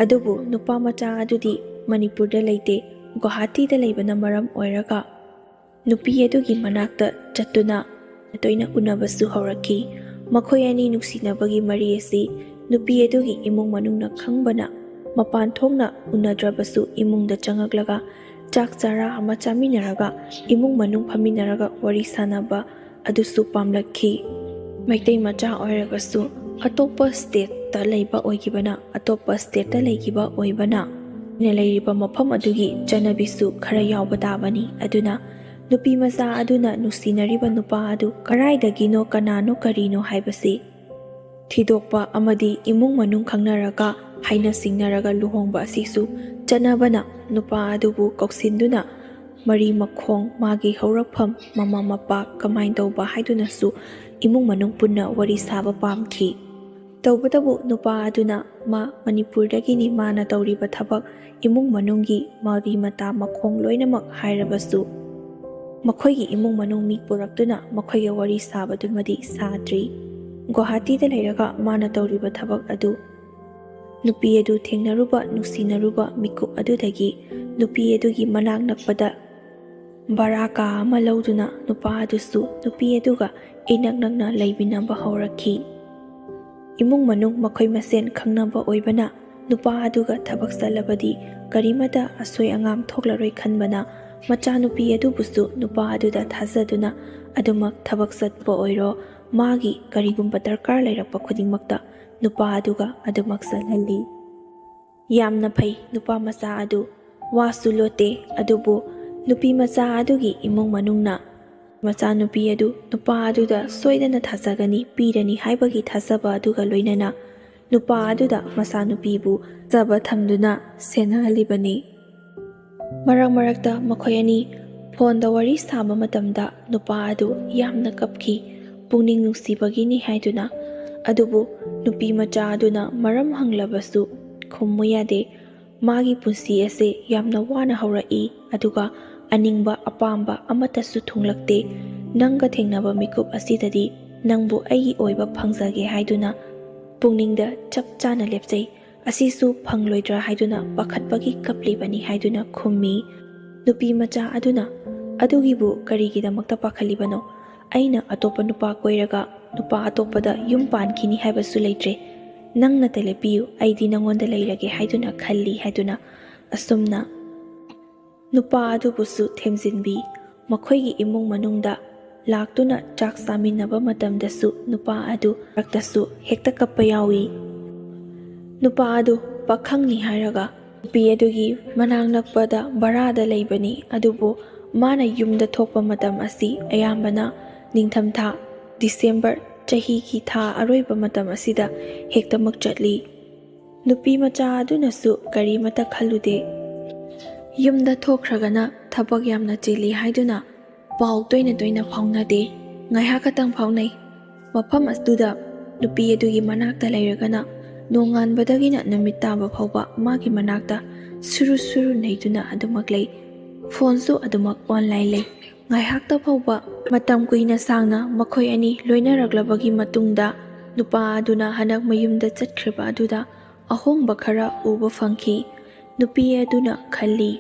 ꯑꯗꯨꯕꯨ ꯅꯨꯄꯥ ꯃꯆꯥ ꯑꯗꯨꯗꯤ ꯃꯅꯤꯄꯨꯔꯗ ꯂꯩꯇꯦ, ꯒꯨꯋꯥꯍꯥꯇꯤꯗ ꯂꯩꯕꯅ ꯃꯔꯝ ꯑꯣꯏꯔꯒ ꯅꯨꯄꯤ ꯑꯗꯨꯒꯤ ꯃꯅꯥꯛꯇ ꯆꯠꯇꯨꯅ ꯇꯣꯏꯅ ꯎꯅꯕꯁꯨ ꯍꯧꯔꯛꯈꯤ꯫ ꯃꯈꯣꯏ ꯑꯅꯤ ꯅꯨꯡꯁꯤꯅꯕꯒꯤ ꯃꯔꯤ ꯑꯁꯤ ꯅꯨꯄꯤ ꯑꯗꯨꯒꯤ ꯏꯃꯨꯡ ꯃꯅꯨꯡꯅ ꯈꯪꯕꯅ ꯃꯄꯥꯟ ꯊꯣꯛꯅ ꯎꯅꯗ꯭ꯔꯕꯁꯨ ꯏꯃꯨꯡꯗ ꯆꯪꯉꯛꯂꯒ ꯆꯥꯛ ꯆꯔꯥ ꯑꯃ ꯆꯥꯃꯤꯟꯅꯔꯒ ꯏꯃꯨꯡ ꯃꯅꯨꯡ ꯐꯝꯃꯤꯟꯅꯔꯒ ꯋꯥꯔꯤ ꯁꯥꯟꯅꯕ ꯑꯗꯨꯁꯨ ꯄꯥꯝꯂꯛꯈꯤ꯫ ꯃꯩꯇꯩ ꯃꯆꯥ ꯑꯣꯏꯔꯒꯁꯨ ꯑꯇꯣꯞꯄ ꯁ꯭ꯇꯦꯠꯇ ꯂꯩꯕ ꯑꯣꯏꯈꯤꯕꯅ, ꯑꯇꯣꯞꯄ ꯁ꯭ꯇꯦꯠꯇ ꯂꯩꯈꯤꯕ ꯑꯣꯏꯕꯅ, ꯑꯩꯅ ꯂꯩꯔꯤꯕ ꯃꯐꯝ ꯑꯗꯨꯒꯤ ꯆꯠꯅꯕꯤꯁꯨ ꯈꯔ ꯌꯥꯎꯕ ꯇꯥꯕꯅꯤ꯫ ꯑꯗꯨꯅ ꯅꯨꯄꯤ ꯃꯆꯥ ꯑꯗꯨꯅ ꯅꯨꯡꯁꯤꯅꯔꯤꯕ ꯅꯨꯄꯥ ꯑꯗꯨ ꯀꯗꯥꯏꯗꯒꯤꯅꯣ, ꯀꯅꯥꯅꯣ, ꯀꯔꯤꯅꯣ ꯍꯥꯏꯕꯁꯤ ꯊꯤꯗꯣꯛꯄ ꯑꯃꯗꯤ ꯏꯃꯨꯡ ꯃꯅꯨꯡ ꯈꯪꯅꯔꯒ ꯍꯥꯏꯅ ꯁꯤꯡꯅꯔꯒ ꯂꯨꯍꯣꯡꯕ ꯑꯁꯤꯁꯨ ꯆꯠꯅꯕꯅ, ꯅꯨꯄꯥ ꯑꯗꯨꯕꯨ ꯀꯧꯁꯤꯟꯗꯨꯅ ꯃꯔꯤ ꯃꯈꯣꯡ, ꯃꯥꯒꯤ ꯍꯧꯔꯛꯐꯝ, ꯃꯃꯥ ꯃꯄꯥ ꯀꯃꯥꯏꯅ ꯇꯧꯕ ꯍꯥꯏꯗꯨꯅꯁꯨ ꯏꯃꯨꯡ ꯃꯅꯨꯡ ꯄꯨꯟꯅ ꯋꯥꯔꯤ ꯁꯥꯕ ꯄꯥꯝꯈꯤ꯫ ꯇꯧꯕꯇꯕꯨ ꯅꯨꯄꯥ ꯑꯗꯨꯅ ꯃꯥ ꯃꯅꯤꯄꯨꯔꯗꯒꯤꯅꯤ, ꯃꯥꯅ ꯇꯧꯔꯤꯕ ꯊꯕꯛ, ꯏꯃꯨꯡ ꯃꯅꯨꯡꯒꯤ ꯃꯔꯤ ꯃꯇꯥ ꯃꯈꯣꯡ ꯂꯣꯏꯅꯃꯛ ꯍꯥꯏꯔꯕꯁꯨ, ꯃꯈꯣꯏꯒꯤ ꯏꯃꯨꯡ ꯃꯅꯨꯡ ꯃꯤ ꯄꯨꯔꯛꯇꯨꯅ ꯃꯈꯣꯏꯒ ꯋꯥꯔꯤ ꯁꯥꯕꯗꯨꯃꯗꯤ ꯁꯥꯗ꯭ꯔꯤ꯫ ꯒꯨꯋꯥꯍꯥꯇꯤꯗ ꯂꯩꯔꯒ ꯃꯥꯅ ꯇꯧꯔꯤꯕ ꯊꯕꯛ ꯑꯗꯨ ꯅꯨꯄꯤ ꯑꯗꯨ ꯊꯦꯡꯅꯔꯨꯕ, ꯅꯨꯡꯁꯤꯅꯔꯨꯕ ꯃꯤꯀꯨꯞ ꯑꯗꯨꯗꯒꯤ ꯅꯨꯄꯤ ꯑꯗꯨꯒꯤ ꯃꯅꯥꯛ ꯅꯛꯄꯗ ꯚꯔꯥ ꯀꯥ ꯑꯃ ꯂꯧꯗꯨꯅ ꯅꯨꯄꯥ ꯑꯗꯨꯁꯨ ꯅꯨꯄꯤ ꯑꯗꯨꯒ ꯏꯅꯛ ꯅꯛꯅ ꯂꯩꯃꯤꯟꯅꯕ ꯍꯧꯔꯛꯈꯤ꯫ ꯏꯃꯨꯡ ꯃꯅꯨꯡ ꯃꯈꯣꯏ ꯃꯁꯦꯟ ꯈꯪꯅꯕ ꯑꯣꯏꯕꯅ ꯅꯨꯄꯥ ꯑꯗꯨꯒ ꯊꯕꯛ ꯆꯠꯂꯕꯗꯤ ꯀꯔꯤꯃꯇ ꯑꯁꯣꯏ ꯑꯉꯥꯝ ꯊꯣꯛꯂꯔꯣꯏ ꯈꯟꯕꯅ ꯃꯆꯥꯅꯨꯄꯤ ꯑꯗꯨꯕꯨꯁꯨ ꯅꯨꯄꯥ ꯑꯗꯨꯗ ꯊꯥꯖꯗꯨꯅ ꯑꯗꯨꯃꯛ ꯊꯕꯛ ꯆꯠꯄ ꯑꯣꯏꯔꯣ, ꯃꯥꯒꯤ ꯀꯔꯤꯒꯨꯝꯕ ꯗꯔꯀꯥꯔ ꯂꯩꯔꯛꯄ ꯈꯨꯗꯤꯡꯃꯛꯇ ꯅꯨꯄꯥ ꯑꯗꯨꯒ ꯑꯗꯨꯃꯛ ꯆꯠꯍꯜꯂꯤ꯫ ꯌꯥꯝꯅ ꯐꯩ, ꯅꯨꯄꯥ ꯃꯆꯥ ꯑꯗꯨ ꯋꯥꯁꯨ ꯂꯣꯠꯇꯦ꯫ ꯑꯗꯨꯕꯨ ꯅꯨꯄꯤ ꯃꯆꯥ ꯑꯗꯨꯒꯤ ꯏꯃꯨꯡ ꯃꯅꯨꯡꯅ ꯃꯆꯥꯅꯨꯄꯤ ꯑꯗꯨ ꯅꯨꯄꯥ ꯑꯗꯨꯗ ꯁꯣꯏꯗꯅ ꯊꯥꯖꯒꯅꯤ, ꯄꯤꯔꯅꯤ ꯍꯥꯏꯕꯒꯤ ꯊꯥꯖꯕ ꯑꯗꯨꯒ ꯂꯣꯏꯅꯅ ꯅꯨꯄꯥ ꯑꯗꯨꯗ ꯃꯆꯥꯅꯨꯄꯤꯕꯨ ꯊꯥꯖꯕ ꯊꯝꯗꯨꯅ ꯁꯦꯟꯅꯍꯜꯂꯤꯕꯅꯤ꯫ ꯃꯔꯛ ꯃꯔꯛꯇ ꯃꯈꯣꯏ ꯑꯅꯤ ꯐꯣꯟꯗ ꯋꯥꯔꯤ ꯁꯥꯕ ꯃꯇꯝꯗ ꯅꯨꯄꯥ ꯑꯗꯨ ꯌꯥꯝꯅ ꯀꯞꯈꯤ, ꯄꯨꯛꯅꯤꯡ ꯅꯨꯡꯁꯤꯕꯒꯤꯅꯤ ꯍꯥꯏꯗꯨꯅ꯫ ꯑꯗꯨꯕꯨ ꯅꯨꯄꯤ ꯃꯆꯥ ꯑꯗꯨꯅ ꯃꯔꯝ ꯍꯪꯂꯕꯁꯨ ꯈꯨꯝꯃꯨ ꯌꯥꯗꯦ꯫ ꯃꯥꯒꯤ ꯄꯨꯟꯁꯤ ꯑꯁꯦ ꯌꯥꯝꯅ ꯋꯥꯅ ꯍꯧꯔꯛꯏ, ꯑꯗꯨꯒ ꯑꯅꯤꯡꯕ ꯑꯄꯥꯝꯕ ꯑꯃꯠꯇꯁꯨ ꯊꯨꯡꯂꯛꯇꯦ꯫ ꯅꯪꯒ ꯊꯦꯡꯅꯕ ꯃꯤꯀꯨꯞ ꯑꯁꯤꯗꯗꯤ ꯅꯪꯕꯨ ꯑꯩꯒꯤ ꯑꯣꯏꯕ ꯐꯪꯖꯒꯦ ꯍꯥꯏꯗꯨꯅ ꯄꯨꯛꯅꯤꯡꯗ ꯆꯞ ꯆꯥꯅ ꯂꯦꯞꯆꯩ꯫ ꯑꯁꯤꯁꯨ ꯐꯪꯂꯣꯏꯗ꯭ꯔꯥ ꯍꯥꯏꯗꯨꯅ ꯄꯥꯈꯠꯄꯒꯤ ꯀꯞꯂꯤꯕꯅꯤ ꯍꯥꯏꯗꯨꯅ ꯈꯨꯝꯃꯤ꯫ ꯅꯨꯄꯤ ꯃꯆꯥ ꯑꯗꯨꯅ, "ꯑꯗꯨꯒꯤꯕꯨ ꯀꯔꯤꯒꯤꯗꯃꯛꯇ ꯄꯥꯈꯠꯂꯤꯕꯅꯣ? ꯑꯩꯅ ꯑꯇꯣꯞꯄ ꯅꯨꯄꯥ ꯀꯣꯏꯔꯒ ꯅꯨꯄꯥ ꯑꯇꯣꯞꯄꯗ ꯌꯨꯝ ꯄꯥꯟꯈꯤꯅꯤ ꯍꯥꯏꯕꯁꯨ ꯂꯩꯇ꯭ꯔꯦ꯫ ꯅꯪꯅ ꯇ ꯂꯦꯞꯄꯤꯌꯨ, ꯑꯩꯗꯤ ꯅꯉꯣꯟꯗ ꯂꯩꯔꯒꯦ" ꯍꯥꯏꯗꯨꯅ ꯈꯜꯂꯤ ꯍꯥꯏꯗꯨꯅ ꯑꯁꯨꯝꯅ ꯅꯨꯄꯥ ꯑꯗꯨꯕꯨꯁꯨ ꯊꯦꯝꯖꯤꯟꯕꯤ꯫ ꯃꯈꯣꯏꯒꯤ ꯏꯃꯨꯡ ꯃꯅꯨꯡꯗ ꯂꯥꯛꯇꯨꯅ ꯆꯥꯛ ꯆꯥꯃꯤꯟꯅꯕ ꯃꯇꯝꯗꯁꯨ ꯅꯨꯄꯥ ꯑꯗꯨ ꯃꯔꯛꯇꯁꯨ ꯍꯦꯛꯇ ꯀꯞꯄ ꯌꯥꯎꯏ꯫ ꯅꯨꯄꯥ ꯑꯗꯨ ꯄꯥꯈꯪꯅꯤ ꯍꯥꯏꯔꯒ ꯅꯨꯄꯤ ꯑꯗꯨꯒꯤ ꯃꯅꯥꯛ ꯅꯛꯄꯗ ꯚꯔꯥꯗ ꯂꯩꯕꯅꯤ, ꯑꯗꯨꯕꯨ ꯃꯥꯅ ꯌꯨꯝꯗ ꯊꯣꯛꯄ ꯃꯇꯝ ꯑꯁꯤ ꯑꯌꯥꯝꯕꯅ ꯅꯤꯡꯊꯝꯊꯥ, ꯗꯤꯁꯦꯝꯕꯔ, ꯆꯍꯤꯒꯤ ꯊꯥ ꯑꯔꯣꯏꯕ ꯃꯇꯝ ꯑꯁꯤꯗ ꯍꯦꯛꯇꯃꯛ ꯆꯠꯂꯤ꯫ ꯅꯨꯄꯤ ꯃꯆꯥ ꯑꯗꯨꯅꯁꯨ ꯀꯔꯤꯃꯠꯇ ꯈꯜꯂꯨꯗꯦ꯫ ꯌꯨꯝꯗ ꯊꯣꯛꯈ꯭ꯔꯒꯅ ꯊꯕꯛ ꯌꯥꯝꯅ ꯆꯤꯜꯂꯤ ꯍꯥꯏꯗꯨꯅ ꯄꯥꯎ ꯇꯣꯏꯅ ꯇꯣꯏꯅ ꯐꯥꯎꯅꯗꯦ꯫ ꯉꯥꯏꯍꯥꯛ ꯈꯛꯇꯪ ꯐꯥꯎꯅꯩ꯫ ꯃꯐꯝ ꯑꯗꯨꯗ ꯅꯨꯄꯤ ꯑꯗꯨꯒꯤ ꯃꯅꯥꯛꯇ ꯂꯩꯔꯒꯅ ꯅꯣꯡꯉꯥꯟꯕꯗꯒꯤꯅ ꯅꯨꯃꯤꯠ ꯇꯥꯕ ꯐꯥꯎꯕ ꯃꯥꯒꯤ ꯃꯅꯥꯛꯇ ꯁꯨꯔꯨ ꯁꯨꯔꯨ ꯅꯩꯗꯨꯅ ꯑꯗꯨꯃꯛ ꯂꯩ꯫ ꯐꯣꯟꯁꯨ ꯑꯗꯨꯃꯛ online ꯂꯩ꯫ ꯉꯥꯏꯍꯥꯛꯇ ꯐꯥꯎꯕ ꯃꯇꯝ ꯀꯨꯏꯅ ꯁꯥꯡꯅ ꯃꯈꯣꯏ ꯑꯅꯤ ꯂꯣꯏꯅꯔꯛꯂꯕꯒꯤ ꯃꯇꯨꯡꯗ ꯅꯨꯄꯥ ꯑꯗꯨꯅ ꯍꯟꯗꯛ ꯃꯌꯨꯝꯗ ꯆꯠꯈ꯭ꯔꯤꯕ ꯑꯗꯨꯗ ꯑꯍꯣꯡꯕ ꯈꯔ ꯎꯕ ꯐꯪꯈꯤ꯫ ꯅꯨꯄꯤ ꯑꯗꯨꯅ ꯈꯜꯂꯤ,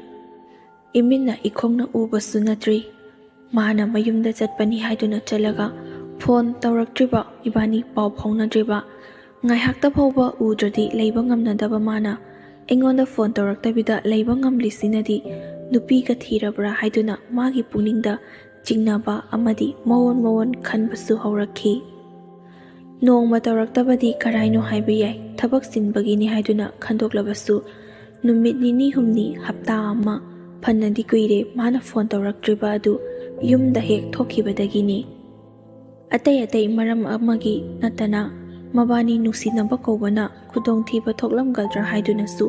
"ꯏꯃꯤꯠꯅ ꯏꯈꯣꯡꯅ ꯎꯕꯁꯨ ꯅꯠꯇ꯭ꯔꯤ꯫ ꯃꯥꯅ ꯃꯌꯨꯝꯗ ꯆꯠꯄꯅꯤ ꯍꯥꯏꯗꯨꯅ ꯆꯠꯂꯒ ꯐꯣꯟ ꯇꯧꯔꯛꯇ꯭ꯔꯤꯕ, ꯏꯕꯥꯅꯤ ꯄꯥꯎ ꯐꯥꯎꯅꯗ꯭ꯔꯤꯕ꯫ ꯉꯥꯏꯍꯥꯛꯇ ꯐꯥꯎꯕ ꯎꯗ꯭ꯔꯗꯤ ꯂꯩꯕ ꯉꯝꯅꯗꯕ ꯃꯥꯅ ꯑꯩꯉꯣꯟꯗ ꯐꯣꯟ ꯇꯧꯔꯛꯇꯕꯤꯗ ꯂꯩꯕ ꯉꯝꯂꯤꯁꯤꯅꯗꯤ ꯅꯨꯄꯤꯒ ꯊꯤꯔꯕ꯭ꯔꯥ?" ꯍꯥꯏꯗꯨꯅ ꯃꯥꯒꯤ ꯄꯨꯛꯅꯤꯡꯗ ꯆꯤꯡꯅꯕ ꯑꯃꯗꯤ ꯃꯑꯣꯟ ꯃꯑꯣꯟ ꯈꯟꯕꯁꯨ ꯍꯧꯔꯛꯈꯤ꯫ ꯅꯣꯡꯃ ꯇꯧꯔꯛꯇꯕꯗꯤ ꯀꯔꯥꯏꯅꯣ ꯍꯥꯏꯕ ꯌꯥꯏ, ꯊꯕꯛ ꯆꯤꯟꯕꯒꯤꯅꯤ ꯍꯥꯏꯗꯨꯅ ꯈꯟꯗꯣꯛꯂꯕꯁꯨ, ꯅꯨꯃꯤꯠ ꯅꯤꯅꯤ ꯍꯨꯝꯅꯤ, ꯍꯞꯇꯥ ꯑꯃ ꯐꯅꯗꯤ ꯀꯨꯏꯔꯦ ꯃꯥꯅ ꯐꯣꯟ ꯇꯧꯔꯛꯇ꯭ꯔꯤꯕ ꯑꯗꯨ ꯌꯨꯝꯗ ꯍꯦꯛ ꯊꯣꯛꯈꯤꯕꯗꯒꯤꯅꯤ꯫ ꯑꯇꯩ ꯑꯇꯩ ꯃꯔꯝ ꯑꯃꯒꯤ ꯅꯠꯇꯅ ꯃꯕꯥꯅꯤ ꯅꯨꯡꯁꯤꯅꯕ ꯀꯧꯕꯅ ꯈꯨꯗꯣꯡꯊꯤꯕ ꯊꯣꯛꯂꯝꯒꯗ꯭ꯔꯥ ꯍꯥꯏꯗꯨꯅꯁꯨ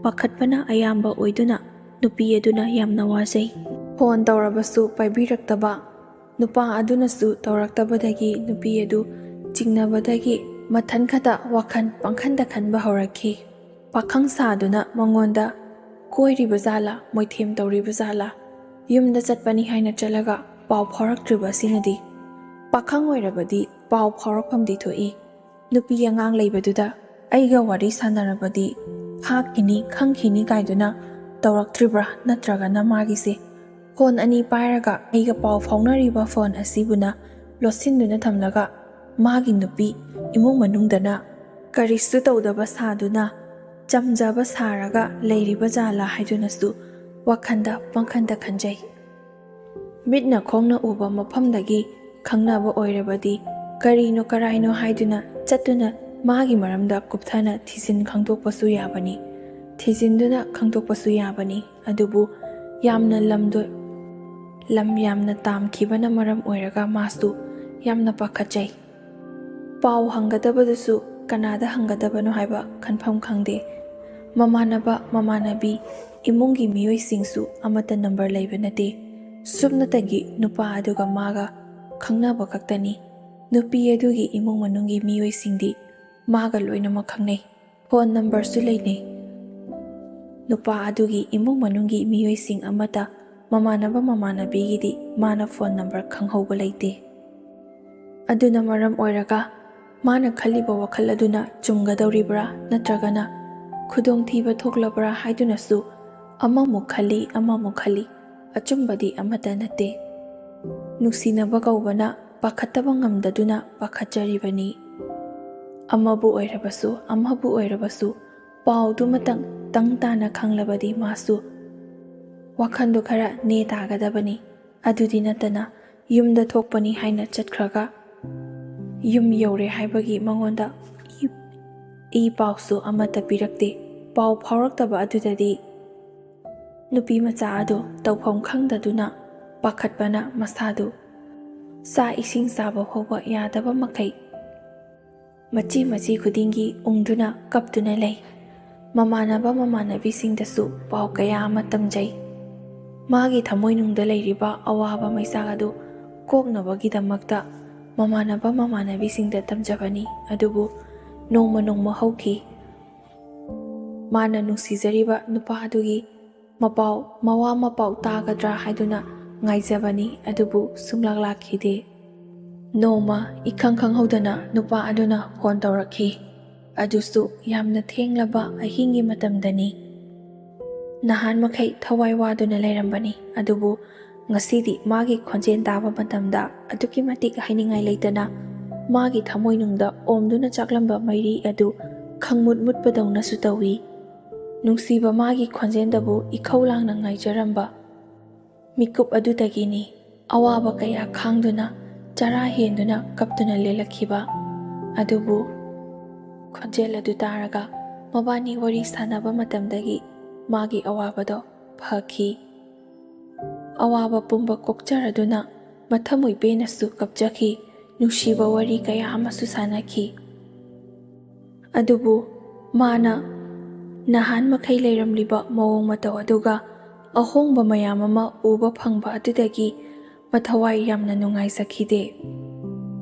ꯄꯥꯈꯠꯄꯅ ꯑꯌꯥꯝꯕ ꯑꯣꯏꯗꯨꯅ ꯅꯨꯄꯤ ꯑꯗꯨꯅ ꯌꯥꯝꯅ ꯋꯥꯖꯩ꯫ ꯐꯣꯟ ꯇꯧꯔꯕꯁꯨ ꯄꯥꯏꯕꯤꯔꯛꯇꯕ, ꯅꯨꯄꯥ ꯑꯗꯨꯅꯁꯨ ꯇꯧꯔꯛꯇꯕꯗꯒꯤ ꯅꯨꯄꯤ ꯑꯗꯨ ꯆꯤꯡꯅꯕꯗꯒꯤ ꯃꯊꯟ ꯈꯛꯇ ꯋꯥꯈꯜ ꯄꯪꯈꯟꯗ ꯈꯟꯕ ꯍꯧꯔꯛꯈꯤ꯫ ꯄꯥꯈꯪ ꯁꯥꯗꯨꯅ ꯃꯉꯣꯟꯗ ꯀꯣꯏꯔꯤꯕ ꯖꯥꯠꯂꯥ, ꯃꯣꯏꯊꯦꯝ ꯇꯧꯔꯤꯕ ꯖꯥꯠꯂꯥ, ꯌꯨꯝꯗ ꯆꯠꯄꯅꯤ ꯍꯥꯏꯅ ꯆꯠꯂꯒ ꯄꯥꯎ ꯐꯥꯎꯔꯛꯇ꯭ꯔꯤꯕ ꯑꯁꯤꯅꯗꯤ꯫ ꯄꯥꯈꯪ ꯑꯣꯏꯔꯕꯗꯤ ꯄꯥꯎ ꯐꯥꯎꯔꯛꯐꯝꯗꯤ ꯊꯣꯛꯏ꯫ ꯅꯨꯄꯤ ꯑꯉꯥꯡ ꯂꯩꯕꯗꯨꯗ ꯑꯩꯒ ꯋꯥꯔꯤ ꯁꯥꯟꯅꯔꯕꯗꯤ ꯐꯥꯈꯤꯅꯤ, ꯈꯪꯈꯤꯅꯤ ꯀꯥꯏꯗꯨꯅ ꯇꯧꯔꯛꯇ꯭ꯔꯤꯕ꯭ꯔꯥ? ꯅꯠꯇ꯭ꯔꯒꯅ ꯃꯥꯒꯤꯁꯦ ꯐꯣꯟ ꯑꯅꯤ ꯄꯥꯏꯔꯒ ꯑꯩꯒ ꯄꯥꯎ ꯐꯥꯎꯅꯔꯤꯕ ꯐꯣꯟ ꯑꯁꯤꯕꯨꯅ ꯂꯣꯠꯁꯤꯟꯗꯨꯅ ꯊꯝꯂꯒ ꯃꯥꯒꯤ ꯅꯨꯄꯤ ꯏꯃꯨꯡ ꯃꯅꯨꯡꯗꯅ ꯀꯔꯤꯁꯨ ꯇꯧꯗꯕ ꯁꯥꯗꯨꯅ ꯆꯝꯖꯕ ꯁꯥꯔꯒ ꯂꯩꯔꯤꯕ ꯖꯥꯠꯂꯥ ꯍꯥꯏꯗꯨꯅꯁꯨ ꯋꯥꯈꯟꯗ ꯄꯪꯈꯟꯗ ꯈꯟꯖꯩ꯫ ꯃꯤꯠꯅ ꯈꯣꯡꯅ ꯎꯕ ꯃꯐꯝꯗꯒꯤ ꯈꯪꯅꯕ ꯑꯣꯏꯔꯕꯗꯤ ꯀꯔꯤꯅꯣ ꯀꯔꯥꯏꯅꯣ ꯍꯥꯏꯗꯨꯅ ꯆꯠꯇꯨꯅ ꯃꯥꯒꯤ ꯃꯔꯝꯗ ꯀꯨꯞꯊꯅ ꯊꯤꯖꯤꯟ ꯈꯪꯗꯣꯛꯄꯁꯨ ꯌꯥꯕꯅꯤ, ꯊꯤꯖꯤꯟꯗꯨꯅ ꯈꯪꯗꯣꯛꯄꯁꯨ ꯌꯥꯕꯅꯤ꯫ ꯑꯗꯨꯕꯨ ꯌꯥꯝꯅ ꯂꯝꯗꯣ-, ꯂꯝ ꯌꯥꯝꯅ ꯇꯥꯝꯈꯤꯕꯅ ꯃꯔꯝ ꯑꯣꯏꯔꯒ ꯃꯥꯁꯨ ꯌꯥꯝꯅ ꯄꯥꯈꯠꯆꯩ꯫ ꯄꯥꯎ ꯍꯪꯒꯗꯕꯗꯨꯁꯨ ꯀꯅꯥꯗ ꯍꯪꯒꯗꯕꯅꯣ ꯍꯥꯏꯕ ꯈꯟꯐꯝ ꯈꯪꯗꯦ꯫ ꯃꯃꯥꯟꯅꯕ, ꯃꯃꯥꯟꯅꯕꯤ, ꯏꯃꯨꯡꯒꯤ ꯃꯤꯑꯣꯏꯁꯤꯡꯁꯨ ꯑꯃꯠꯇ ꯅꯝꯕꯔ ꯂꯩꯕ ꯅꯠꯇꯦ꯫ ꯁꯨꯞꯅꯇꯒꯤ ꯅꯨꯄꯥ ꯑꯗꯨꯒ ꯃꯥꯒ ꯈꯪꯅꯕ ꯈꯛꯇꯅꯤ꯫ ꯅꯨꯄꯤ ꯑꯗꯨꯒꯤ ꯏꯃꯨꯡ ꯃꯅꯨꯡꯒꯤ ꯃꯤꯑꯣꯏꯁꯤꯡꯗꯤ ꯃꯥꯒ ꯂꯣꯏꯅꯃꯛ ꯈꯪꯅꯩ꯫ ꯐꯣꯟ ꯅꯝꯕꯔꯁꯨ ꯂꯩꯅꯩ꯫ ꯅꯨꯄꯥ ꯑꯗꯨꯒꯤ ꯏꯃꯨꯡ ꯃꯅꯨꯡꯒꯤ ꯃꯤꯑꯣꯏꯁꯤꯡ ꯑꯃꯠꯇ ꯃꯃꯥꯟꯅꯕ ꯃꯃꯥꯟꯅꯕꯤꯒꯤꯗꯤ ꯃꯥꯅ ꯐꯣꯟ ꯅꯝꯕꯔ ꯈꯪꯍꯧꯕ ꯂꯩꯇꯦ꯫ ꯑꯗꯨꯅ ꯃꯔꯝ ꯑꯣꯏꯔꯒ ꯃꯥꯅ ꯈꯜꯂꯤꯕ ꯋꯥꯈꯜ ꯑꯗꯨꯅ ꯆꯨꯝꯒꯗꯧꯔꯤꯕ꯭ꯔꯥ ꯅꯠꯇ꯭ꯔꯒꯅ ꯈꯨꯗꯣꯡꯊꯤꯕ ꯊꯣꯛꯂꯕ꯭ꯔꯥ ꯍꯥꯏꯗꯨꯅꯁꯨ ꯑꯃꯃꯨꯛ ꯈꯜꯂꯤ, ꯑꯃꯃꯨꯛ ꯈꯜꯂꯤ꯫ ꯑꯆꯨꯝꯕꯗꯤ ꯑꯃꯠꯇ ꯅꯠꯇꯦ꯫ ꯅꯨꯡꯁꯤꯅꯕ ꯀꯧꯕꯅ ꯄꯥꯈꯠꯇꯕ ꯉꯝꯗꯗꯨꯅ ꯄꯥꯈꯠꯆꯔꯤꯕꯅꯤ꯫ ꯑꯃꯕꯨ ꯑꯣꯏꯔꯕꯁꯨ, ꯑꯃꯕꯨ ꯑꯣꯏꯔꯕꯁꯨ, ꯄꯥꯎꯗꯨꯃꯇꯪ ꯇꯪ ꯇꯥꯅ ꯈꯪꯂꯕꯗꯤ ꯃꯥꯁꯨ ꯋꯥꯈꯟꯗꯨ ꯈꯔ ꯅꯦ ꯇꯥꯒꯗꯕꯅꯤ꯫ ꯑꯗꯨꯗꯤ ꯅꯠꯇꯅ ꯌꯨꯝꯗ ꯊꯣꯛꯄꯅꯤ ꯍꯥꯏꯅ ꯆꯠꯈ꯭ꯔꯒ ꯌꯨꯝ ꯌꯧꯔꯦ ꯍꯥꯏꯕꯒꯤ ꯃꯉꯣꯟꯗ ꯏ, ꯏ ꯄꯥꯎꯁꯨ ꯑꯃꯠꯇ ꯄꯤꯔꯛꯇꯦ꯫ ꯄꯥꯎ ꯐꯥꯎꯔꯛꯇꯕ ꯑꯗꯨꯗꯗꯤ ꯅꯨꯄꯤ ꯃꯆꯥ ꯑꯗꯨ ꯇꯧꯐꯝ ꯈꯪꯗꯗꯨꯅ ꯄꯥꯈꯠꯄꯅ ꯃꯁꯥꯗꯨ ꯆꯥꯛ ꯏꯁꯤꯡ ꯆꯥꯕ ꯐꯥꯎꯕ ꯌꯥꯗꯕ ꯃꯈꯩ ꯃꯆꯤ ꯃꯆꯤ ꯈꯨꯗꯤꯡꯒꯤ ꯎꯪꯗꯨꯅ ꯀꯞꯇꯨꯅ ꯂꯩ꯫ ꯃꯃꯥꯟꯅꯕ ꯃꯃꯥꯟꯅꯕꯤꯁꯤꯡꯗꯁꯨ ꯄꯥꯎ ꯀꯌꯥ ꯑꯃ ꯇꯝꯖꯩ꯫ ꯃꯥꯒꯤ ꯊꯃꯣꯏꯅꯨꯡꯗ ꯂꯩꯔꯤꯕ ꯑꯋꯥꯕ ꯃꯩꯆꯥꯛ ꯑꯗꯨ ꯀꯣꯛꯅꯕꯒꯤꯗꯃꯛꯇ ꯃꯃꯥꯟꯅꯕ ꯃꯃꯥꯟꯅꯕꯤꯁꯤꯡꯗ ꯇꯝꯖꯕꯅꯤ꯫ ꯑꯗꯨꯕꯨ ꯅꯣꯡꯃ ꯅꯣꯡꯃ ꯍꯧꯈꯤ꯫ ꯃꯥꯅ ꯅꯨꯡꯁꯤꯖꯔꯤꯕ ꯅꯨꯄꯥ ꯑꯗꯨꯒꯤ ꯃꯄꯥꯎ, ꯃꯋꯥ ꯃꯄꯥꯎ ꯇꯥꯒꯗ꯭ꯔꯥ ꯍꯥꯏꯗꯨꯅ ꯉꯥꯏꯖꯕꯅꯤ, ꯑꯗꯨꯕꯨ ꯁꯨꯡꯂꯥꯛ ꯂꯥꯛꯈꯤꯗꯦ꯫ ꯅꯣꯡꯃ ꯏꯈꯪ ꯈꯪꯍꯧꯗꯅ ꯅꯨꯄꯥ ꯑꯗꯨꯅ ꯐꯣꯟ ꯇꯧꯔꯛꯈꯤ꯫ ꯑꯗꯨꯁꯨ ꯌꯥꯝꯅ ꯊꯦꯡꯂꯕ ꯑꯍꯤꯡꯒꯤ ꯃꯇꯝꯗꯅꯤ꯫ ꯅꯍꯥꯟ ꯃꯈꯩ ꯊꯋꯥꯏ ꯋꯥꯗꯨꯅ ꯂꯩꯔꯝꯕꯅꯤ, ꯑꯗꯨꯕꯨ ꯉꯁꯤꯗꯤ ꯃꯥꯒꯤ ꯈꯣꯟꯖꯦꯜ ꯇꯥꯕ ꯃꯇꯝꯗ ꯑꯗꯨꯛꯀꯤ ꯃꯇꯤꯛ ꯍꯥꯏꯅꯤꯡꯉꯥꯏ ꯂꯩꯇꯅ ꯃꯥꯒꯤ ꯊꯃꯣꯏꯅꯨꯡꯗ ꯑꯣꯝꯗꯨꯅ ꯆꯥꯛꯂꯝꯕ ꯃꯩꯔꯤ ꯑꯗꯨ ꯈꯪꯃꯨꯠ ꯃꯨꯠꯄꯗꯧꯅꯁꯨ ꯇꯧꯏ꯫ ꯅꯨꯡꯁꯤꯕ ꯃꯥꯒꯤ ꯈꯣꯟꯖꯦꯜꯗꯕꯨ ꯏꯈꯧ ꯂꯥꯡꯅ ꯉꯥꯏꯖꯔꯝꯕ ꯃꯤꯀꯨꯞ ꯑꯗꯨꯗꯒꯤꯅꯤ ꯑꯋꯥꯕ ꯀꯌꯥ ꯈꯥꯡꯗꯨꯅ, ꯆꯔꯥ ꯍꯦꯟꯗꯨꯅ ꯀꯞꯇꯨꯅ ꯂꯦꯜꯂꯛꯈꯤꯕ꯫ ꯑꯗꯨꯕꯨ ꯈꯣꯟꯖꯦꯜ ꯑꯗꯨ ꯇꯥꯔꯒ ꯃꯕꯥꯅꯤ ꯋꯥꯔꯤ ꯁꯥꯟꯅꯕ ꯃꯇꯝꯗꯒꯤ ꯃꯥꯒꯤ ꯑꯋꯥꯕꯗꯣ ꯐꯈꯤ꯫ ꯑꯋꯥꯕ ꯄꯨꯝꯕ ꯀꯣꯛꯆꯔꯗꯨꯅ ꯃꯊꯃꯣꯏ ꯄꯦꯟꯅꯁꯨ ꯀꯞꯆꯈꯤ, ꯅꯨꯡꯁꯤꯕ ꯋꯥꯔꯤ ꯀꯌꯥ ꯑꯃꯁꯨ ꯁꯥꯟꯅꯈꯤ꯫ ꯑꯗꯨꯕꯨ ꯃꯥꯅ ꯅꯍꯥꯟ ꯃꯈꯩ ꯂꯩꯔꯝꯂꯤꯕ ꯃꯑꯣꯡ ꯃꯇꯧ ꯑꯗꯨꯒ ꯑꯍꯣꯡꯕ ꯃꯌꯥꯝ ꯑꯃ ꯎꯕ ꯐꯪꯕ ꯑꯗꯨꯗꯒꯤ ꯃꯊꯋꯥꯏ ꯌꯥꯝꯅ ꯅꯨꯡꯉꯥꯏꯖꯈꯤꯗꯦ꯫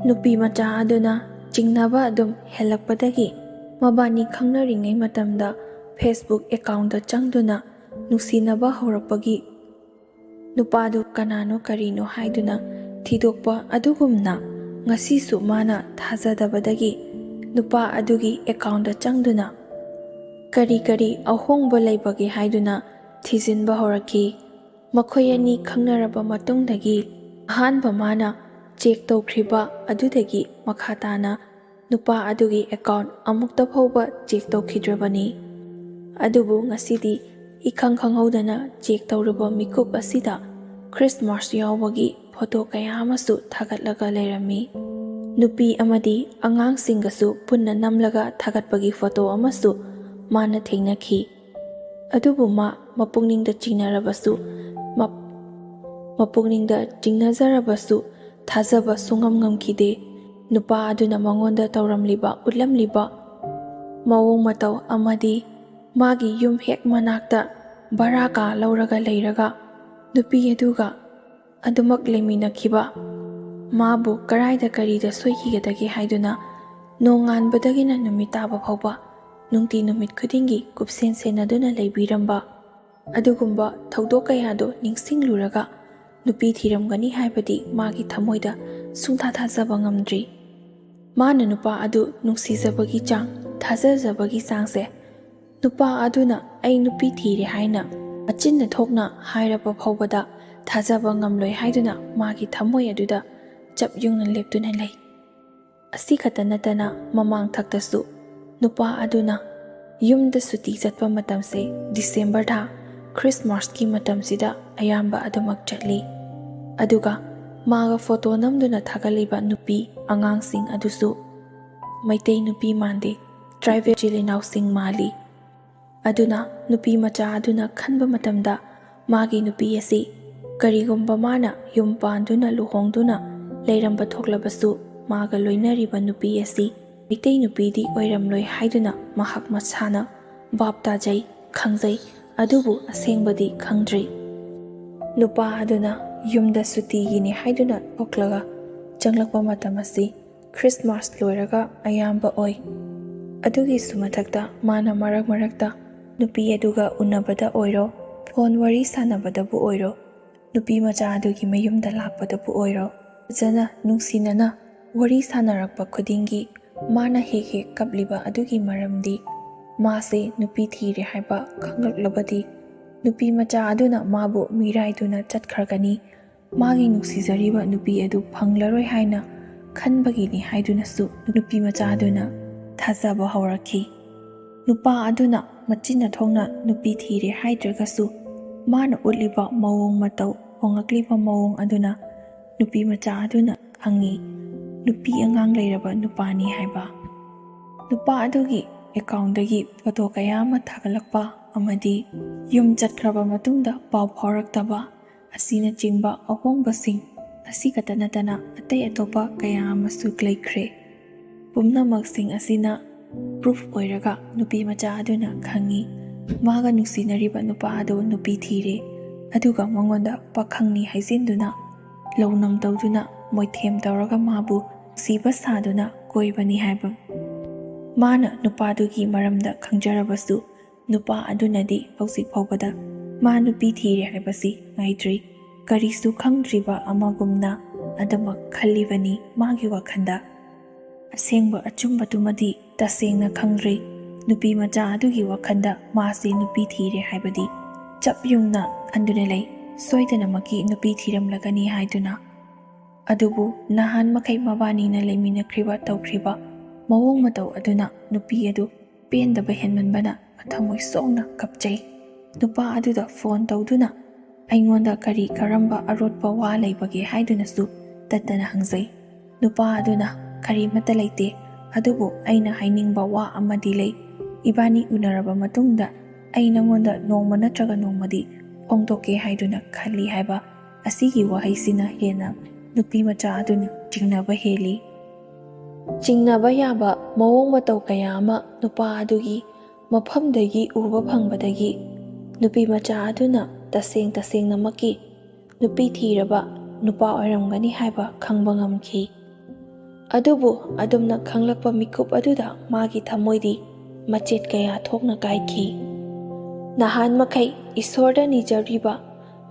ꯅꯨꯄꯤ ꯃꯆꯥ ꯑꯗꯨꯅ ꯆꯤꯡꯅꯕ ꯑꯗꯨꯝ ꯍꯦꯜꯂꯛꯄꯗꯒꯤ ꯃꯕꯥꯅꯤ ꯈꯪꯅꯔꯤꯉꯩ ꯃꯇꯝꯗ Facebook account ꯆꯪꯗꯨꯅ ꯅꯨꯡꯁꯤꯅꯕ ꯍꯧꯔꯛꯄꯒꯤ ꯅꯨꯄꯥꯗꯨ ꯀꯅꯥꯅꯣ ꯀꯔꯤꯅꯣ ꯍꯥꯏꯗꯨꯅ ꯊꯤꯗꯣꯛꯄ ꯑꯗꯨꯒꯨꯝꯅ ꯉꯁꯤꯁꯨ ꯃꯥꯅ ꯊꯥꯖꯗꯕꯗꯒꯤ ꯅꯨꯄꯥ ꯑꯗꯨꯒꯤ account ꯆꯪꯗꯨꯅ ꯀꯔꯤ ꯀꯔꯤ ꯑꯍꯣꯡꯕ ꯂꯩꯕꯒꯦ ꯍꯥꯏꯗꯨꯅ ꯊꯤꯖꯤꯟꯕ ꯍꯧꯔꯛꯈꯤ꯫ ꯃꯈꯣꯏ ꯑꯅꯤ ꯈꯪꯅꯔꯕ ꯃꯇꯨꯡꯗꯒꯤ ꯑꯍꯥꯟꯕ ꯃꯥꯅ check ꯇꯧꯈ꯭ꯔꯤꯕ ꯑꯗꯨꯗꯒꯤ ꯃꯈꯥ ꯇꯥꯅ ꯅꯨꯄꯥ ꯑꯗꯨꯒꯤ account ꯑꯃꯨꯛꯇ ꯐꯥꯎꯕ check ꯇꯧꯈꯤꯗ꯭ꯔꯕꯅꯤ꯫ ꯑꯗꯨꯕꯨ ꯉꯁꯤꯗꯤ ꯏꯈꯪ ꯈꯪꯍꯧꯗꯅ check ꯇꯧꯔꯨꯕ ꯃꯤꯀꯨꯞ ꯑꯁꯤꯗ Christmas ꯌꯥꯎꯕꯒꯤ photo ꯀꯌꯥ ꯑꯃꯁꯨ ꯊꯥꯒꯠꯂꯒ ꯂꯩꯔꯝꯃꯤ꯫ ꯅꯨꯄꯤ ꯑꯃꯗꯤ ꯑꯉꯥꯡꯁꯤꯡꯒꯁꯨ ꯄꯨꯟꯅ ꯅꯝꯂꯒ ꯊꯥꯒꯠꯄꯒꯤ photo ꯑꯃꯁꯨ ꯃꯥꯅ ꯊꯦꯡꯅꯈꯤ꯫ ꯑꯗꯨꯕꯨ ꯃꯥ ꯃꯄꯨꯛꯅꯤꯡꯗ ꯆꯤꯡꯅꯔꯕꯁꯨ, ꯃꯞ-, ꯃꯄꯨꯛꯅꯤꯡꯗ ꯆꯤꯡꯅꯖꯔꯕꯁꯨ ꯊꯥꯖꯕ ꯁꯨꯡꯉꯝ ꯉꯝꯈꯤꯗꯦ꯫ ꯅꯨꯄꯥ ꯑꯗꯨꯅ ꯃꯉꯣꯟꯗ ꯇꯧꯔꯝꯂꯤꯕ, ꯎꯠꯂꯝꯂꯤꯕ ꯃꯑꯣꯡ ꯃꯇꯧ ꯑꯃꯗꯤ ꯃꯥꯒꯤ ꯌꯨꯝ ꯍꯦꯛ ꯃꯅꯥꯛꯇ ꯚꯔꯥ ꯀꯥ ꯂꯧꯔꯒ ꯂꯩꯔꯒ ꯅꯨꯄꯤ ꯑꯗꯨꯒ ꯑꯗꯨꯃꯛ ꯂꯩꯃꯤꯟꯅꯈꯤꯕ, ꯃꯥꯕꯨ ꯀꯔꯥꯏꯗ ꯀꯔꯤꯗ ꯁꯣꯏꯈꯤꯒꯗꯒꯦ ꯍꯥꯏꯗꯨꯅ ꯅꯣꯡꯉꯥꯟꯕꯗꯒꯤꯅ ꯅꯨꯃꯤꯠ ꯇꯥꯕ ꯐꯥꯎꯕ ꯅꯨꯡꯇꯤ ꯅꯨꯃꯤꯠ ꯈꯨꯗꯤꯡꯒꯤ ꯀꯨꯞꯁꯦꯟ ꯁꯦꯟꯅꯗꯨꯅ ꯂꯩꯕꯤꯔꯝꯕ ꯑꯗꯨꯒꯨꯝꯕ ꯊꯧꯗꯣꯛ ꯀꯌꯥꯗꯨ ꯅꯤꯡꯁꯤꯡꯂꯨꯔꯒ ꯅꯨꯄꯤ ꯊꯤꯔꯝꯒꯅꯤ ꯍꯥꯏꯕꯗꯤ ꯃꯥꯒꯤ ꯊꯃꯣꯏꯗ ꯁꯨꯡꯊꯥ ꯊꯥꯖꯕ ꯉꯝꯗ꯭ꯔꯤ꯫ ꯃꯥꯅ ꯅꯨꯄꯥ ꯑꯗꯨ ꯅꯨꯡꯁꯤꯖꯕꯒꯤ ꯆꯥꯡ, ꯊꯥꯖꯖꯕꯒꯤ ꯆꯥꯡꯁꯦ, ꯅꯨꯄꯥ ꯑꯗꯨꯅ "ꯑꯩ ꯅꯨꯄꯤ ꯊꯤꯔꯦ" ꯍꯥꯏꯅ ꯃꯆꯤꯟꯅ ꯊꯣꯛꯅ ꯍꯥꯏꯔꯕ ꯐꯥꯎꯕꯗ ꯊꯥꯖꯕ ꯉꯝꯂꯣꯏ ꯍꯥꯏꯗꯨꯅ ꯃꯥꯒꯤ ꯊꯃꯣꯏ ꯑꯗꯨꯗ ꯆꯞ ꯌꯨꯡꯅ ꯂꯦꯞꯇꯨꯅ ꯂꯩ꯫ ꯑꯁꯤ ꯈꯛꯇ ꯅꯠꯇꯅ ꯃꯃꯥꯡ ꯊꯛꯇꯁꯨ ꯅꯨꯄꯥ ꯑꯗꯨꯅ ꯌꯨꯝꯗ ꯁꯨꯇꯤ ꯆꯠꯄ ꯃꯇꯝꯁꯦ ꯗꯤꯁꯦꯝꯕꯔ ꯊꯥ, ꯈ꯭ꯔꯤꯁꯃꯥꯁꯀꯤ ꯃꯇꯝꯁꯤꯗ ꯑꯌꯥꯝꯕ ꯑꯗꯨꯃꯛ ꯆꯠꯂꯤ꯫ ꯑꯗꯨꯒ ꯃꯥꯒ ꯐꯣꯇꯣ ꯅꯝꯗꯨꯅ ꯊꯥꯒꯠꯂꯤꯕ ꯅꯨꯄꯤ ꯑꯉꯥꯡꯁꯤꯡ ꯑꯗꯨꯁꯨ ꯃꯩꯇꯩ ꯅꯨꯄꯤ ꯃꯥꯟꯗꯦ, ꯇ꯭ꯔꯥꯏꯕꯦꯜ ꯏꯆꯤꯜ ꯏꯅꯥꯎꯁꯤꯡ ꯃꯥꯜꯂꯤ꯫ ꯑꯗꯨꯅ ꯅꯨꯄꯤ ꯃꯆꯥ ꯑꯗꯨꯅ ꯈꯟꯕ ꯃꯇꯝꯗ ꯃꯥꯒꯤ ꯅꯨꯄꯤ ꯑꯁꯤ ꯀꯔꯤꯒꯨꯝꯕ ꯃꯥꯅ ꯌꯨꯝ ꯄꯥꯟꯗꯨꯅ ꯂꯨꯍꯣꯡꯗꯨꯅ ꯂꯩꯔꯝꯕ ꯊꯣꯛꯂꯕꯁꯨ ꯃꯥꯒ ꯂꯣꯏꯅꯔꯤꯕ ꯅꯨꯄꯤ ꯑꯁꯤ ꯃꯩꯇꯩ ꯅꯨꯄꯤꯗꯤ ꯑꯣꯏꯔꯝꯂꯣꯏ ꯍꯥꯏꯗꯨꯅ ꯃꯍꯥꯛ ꯃꯁꯥꯅ ꯚꯥꯞ ꯇꯥꯖꯩ, ꯈꯪꯖꯩ, ꯑꯗꯨꯕꯨ ꯑꯁꯦꯡꯕꯗꯤ ꯈꯪꯗ꯭ꯔꯤ꯫ ꯅꯨꯄꯥ ꯑꯗꯨꯅ ꯌꯨꯝꯗ ꯁꯨꯇꯤꯒꯤꯅꯤ ꯍꯥꯏꯗꯨꯅ ꯊꯣꯛꯂꯒ ꯆꯪꯂꯛꯄ ꯃꯇꯝ ꯑꯁꯤ ꯈ꯭ꯔꯤꯁꯃꯥꯁ ꯂꯣꯏꯔꯒ ꯑꯌꯥꯝꯕ ꯑꯣꯏ꯫ ꯑꯗꯨꯒꯤꯁꯨ ꯃꯊꯛꯇ ꯃꯥꯅ ꯃꯔꯛ ꯃꯔꯛꯇ ꯅꯨꯄꯤ ꯑꯗꯨꯒ ꯎꯅꯕꯗ ꯑꯣꯏꯔꯣ, ꯐꯣꯟ ꯋꯥꯔꯤ ꯁꯥꯟꯅꯕꯗꯕꯨ ꯑꯣꯏꯔꯣ, ꯅꯨꯄꯤ ꯃꯆꯥ ꯑꯗꯨꯒꯤ ꯃꯌꯨꯝꯗ ꯂꯥꯛꯄꯗꯕꯨ ꯑꯣꯏꯔꯣ, ꯐꯖꯅ ꯅꯨꯡꯁꯤꯅꯅ ꯋꯥꯔꯤ ꯁꯥꯟꯅꯔꯛꯄ ꯈꯨꯗꯤꯡꯒꯤ ꯃꯥꯅ ꯍꯦꯛ ꯍꯦꯛ ꯀꯞꯂꯤꯕ ꯑꯗꯨꯒꯤ ꯃꯔꯝꯗꯤ ꯃꯥꯁꯦ ꯅꯨꯄꯤ ꯊꯤꯔꯦ ꯍꯥꯏꯕ ꯈꯪꯂꯛꯂꯕꯗꯤ ꯅꯨꯄꯤ ꯃꯆꯥ ꯑꯗꯨꯅ ꯃꯥꯕꯨ ꯃꯤꯔꯥꯏꯗꯨꯅ ꯆꯠꯈ꯭ꯔꯒꯅꯤ, ꯃꯥꯒꯤ ꯅꯨꯡꯁꯤꯖꯔꯤꯕ ꯅꯨꯄꯤ ꯑꯗꯨ ꯐꯪꯂꯔꯣꯏ ꯍꯥꯏꯅ ꯈꯟꯕꯒꯤꯅꯤ ꯍꯥꯏꯗꯨꯅꯁꯨ ꯅꯨꯄꯤ ꯃꯆꯥ ꯑꯗꯨꯅ ꯊꯥꯖꯕ ꯍꯧꯔꯛꯈꯤ꯫ ꯅꯨꯄꯥ ꯑꯗꯨꯅ ꯃꯆꯤꯟꯅ ꯊꯣꯛꯅ ꯅꯨꯄꯤ ꯊꯤꯔꯦ ꯍꯥꯏꯗ꯭ꯔꯒꯁꯨ ꯃꯥꯅ ꯎꯠꯂꯤꯕ ꯃꯑꯣꯡ ꯃꯇꯧ, ꯍꯣꯡꯂꯛꯂꯤꯕ ꯃꯑꯣꯡ ꯑꯗꯨꯅ ꯅꯨꯄꯤ ꯃꯆꯥ ꯑꯗꯨꯅ ꯈꯪꯉꯤ ꯅꯨꯄꯤ ꯑꯉꯥꯡ ꯂꯩꯔꯕ ꯅꯨꯄꯥꯅꯤ ꯍꯥꯏꯕ꯫ ꯅꯨꯄꯥ ꯑꯗꯨꯒꯤ ꯑꯦꯀꯥꯎꯟꯗꯒꯤ ꯐꯣꯇꯣ ꯀꯌꯥ ꯑꯃ ꯊꯥꯒꯠꯂꯛꯄ ꯑꯃꯗꯤ ꯌꯨꯝ ꯆꯠꯈ꯭ꯔꯕ ꯃꯇꯨꯡꯗ ꯄꯥꯎ ꯐꯥꯎꯔꯛꯇꯕ ꯑꯁꯤꯅꯆꯤꯡꯕ ꯑꯍꯣꯡꯕꯁꯤꯡ ꯑꯁꯤ ꯈꯛꯇ ꯅꯠꯇꯅ ꯑꯇꯩ ꯑꯇꯣꯞꯄ ꯀꯌꯥ ꯑꯃꯁꯨ ꯂꯩꯈ꯭ꯔꯦ꯫ ꯄꯨꯝꯅꯃꯛꯁꯤꯡ ꯑꯁꯤꯅ ꯄ꯭ꯔꯨꯐ ꯑꯣꯏꯔꯒ ꯅꯨꯄꯤ ꯃꯆꯥ ꯑꯗꯨꯅ ꯈꯪꯉꯤ, ꯃꯥꯒ ꯅꯨꯡꯁꯤꯅꯔꯤꯕ ꯅꯨꯄꯥ ꯑꯗꯨ ꯅꯨꯄꯤ ꯊꯤꯔꯦ, ꯑꯗꯨꯒ ꯃꯉꯣꯟꯗ ꯄꯥꯈꯪꯅꯤ ꯍꯥꯏꯖꯤꯟꯗꯨꯅ ꯂꯧꯅꯝ ꯇꯧꯗꯨꯅ ꯃꯣꯏꯊꯦꯝ ꯇꯧꯔꯒ ꯃꯥꯕꯨ ꯅꯨꯡꯁꯤꯕ ꯁꯥꯗꯨꯅ ꯀꯣꯏꯕꯅꯤ ꯍꯥꯏꯕ꯫ ꯃꯥꯅ ꯅꯨꯄꯥꯗꯨꯒꯤ ꯃꯔꯝꯗ ꯈꯪꯖꯔꯕꯁꯨ ꯅꯨꯄꯥ ꯑꯗꯨꯅꯗꯤ ꯍꯧꯖꯤꯛ ꯐꯥꯎꯕꯗ ꯃꯥ ꯅꯨꯄꯤ ꯊꯤꯔꯦ ꯍꯥꯏꯕꯁꯤ ꯉꯥꯏꯗ꯭ꯔꯤ꯫ ꯀꯔꯤꯁꯨ ꯈꯪꯗ꯭ꯔꯤꯕ ꯑꯃꯒꯨꯝꯅ ꯑꯗꯨꯃꯛ ꯈꯜꯂꯤꯕꯅꯤ ꯃꯥꯒꯤ ꯋꯥꯈꯜꯗ꯫ ꯑꯁꯦꯡꯕ ꯑꯆꯨꯝꯕꯗꯨꯃꯗꯤ ꯇꯁꯦꯡꯅ ꯈꯪꯗ꯭ꯔꯤ꯫ ꯅꯨꯄꯤ ꯃꯆꯥ ꯑꯗꯨꯒꯤ ꯋꯥꯈꯜꯗ ꯃꯥꯁꯤ ꯅꯨꯄꯤ ꯊꯤꯔꯦ ꯍꯥꯏꯕꯗꯤ ꯆꯞ ꯌꯨꯡꯅ ꯈꯟꯗꯨꯅ ꯂꯩ, ꯁꯣꯏꯗꯅꯃꯛꯀꯤ ꯅꯨꯄꯤ ꯊꯤꯔꯝꯂꯒꯅꯤ ꯍꯥꯏꯗꯨꯅ꯫ ꯑꯗꯨꯕꯨ ꯅꯍꯥꯟ ꯃꯈꯩ ꯃꯕꯥꯅꯤꯅ ꯂꯩꯃꯤꯟꯅꯈ꯭ꯔꯤꯕ ꯇꯧꯈ꯭ꯔꯤꯕ ꯃꯑꯣꯡ ꯃꯇꯧ ꯑꯗꯨꯅ ꯅꯨꯄꯤ ꯑꯗꯨ ꯄꯦꯟꯗꯕ ꯍꯦꯟꯃꯟꯕꯅ ꯃꯊꯃꯣꯏ ꯁꯣꯛꯅ ꯀꯞꯆꯩ꯫ ꯅꯨꯄꯥ ꯑꯗꯨꯗ ꯐꯣꯟ ꯇꯧꯗꯨꯅ ꯑꯩꯉꯣꯟꯗ ꯀꯔꯤ ꯀꯔꯝꯕ ꯑꯔꯣꯠꯄ ꯋꯥ ꯂꯩꯕꯒꯦ ꯍꯥꯏꯗꯨꯅꯁꯨ ꯇꯠꯇꯅ ꯍꯪꯖꯩ꯫ ꯅꯨꯄꯥ ꯑꯗꯨꯅ ꯀꯔꯤꯃꯠꯇ ꯂꯩꯇꯦ, ꯑꯗꯨꯕꯨ ꯑꯩꯅ ꯍꯥꯏꯅꯤꯡꯕ ꯋꯥ ꯑꯃꯗꯤ ꯂꯩ꯫ ꯏꯕꯥꯅꯤ ꯎꯅꯔꯕ ꯃꯇꯨꯡꯗ ꯑꯩ ꯅꯉꯣꯟꯗ ꯅꯣꯡꯃ ꯅꯠꯇ꯭ꯔꯒ ꯅꯣꯡꯃꯗꯤ ꯐꯣꯡꯗꯣꯛꯀꯦ ꯍꯥꯏꯗꯨꯅ ꯈꯜꯂꯤ ꯍꯥꯏꯕ ꯑꯁꯤꯒꯤ ꯋꯥꯍꯩꯁꯤꯅ ꯍꯦꯟꯅ ꯅꯨꯄꯤ ꯃꯆꯥ ꯑꯗꯨꯅ ꯆꯤꯡꯅꯕ ꯍꯦꯜꯂꯤ꯫ ꯆꯤꯡꯅꯕ ꯌꯥꯕ ꯃꯑꯣꯡ ꯃꯇꯧ ꯀꯌꯥ ꯑꯃ ꯅꯨꯄꯥ ꯑꯗꯨꯒꯤ ꯃꯐꯝꯗꯒꯤ ꯎꯕ ꯐꯪꯕꯗꯒꯤ ꯅꯨꯄꯤ ꯃꯆꯥ ꯑꯗꯨꯅ ꯇꯁꯦꯡ ꯇꯁꯦꯡꯅꯃꯛꯀꯤ ꯅꯨꯄꯤ ꯊꯤꯔꯕ ꯅꯨꯄꯥ ꯑꯣꯏꯔꯝꯒꯅꯤ ꯍꯥꯏꯕ ꯈꯪꯕ ꯉꯝꯈꯤ꯫ ꯑꯗꯨꯕꯨ ꯑꯗꯨꯝꯅ ꯈꯪꯂꯛꯄ ꯃꯤꯀꯨꯞ ꯑꯗꯨꯗ ꯃꯥꯒꯤ ꯊꯃꯣꯏꯗꯤ ꯃꯆꯦꯠ ꯀꯌꯥ ꯊꯣꯛꯅ ꯀꯥꯏꯈꯤ꯫ ꯅꯍꯥꯟ ꯃꯈꯩ ꯏꯁꯣꯔꯗ ꯅꯤꯖꯔꯤꯕ,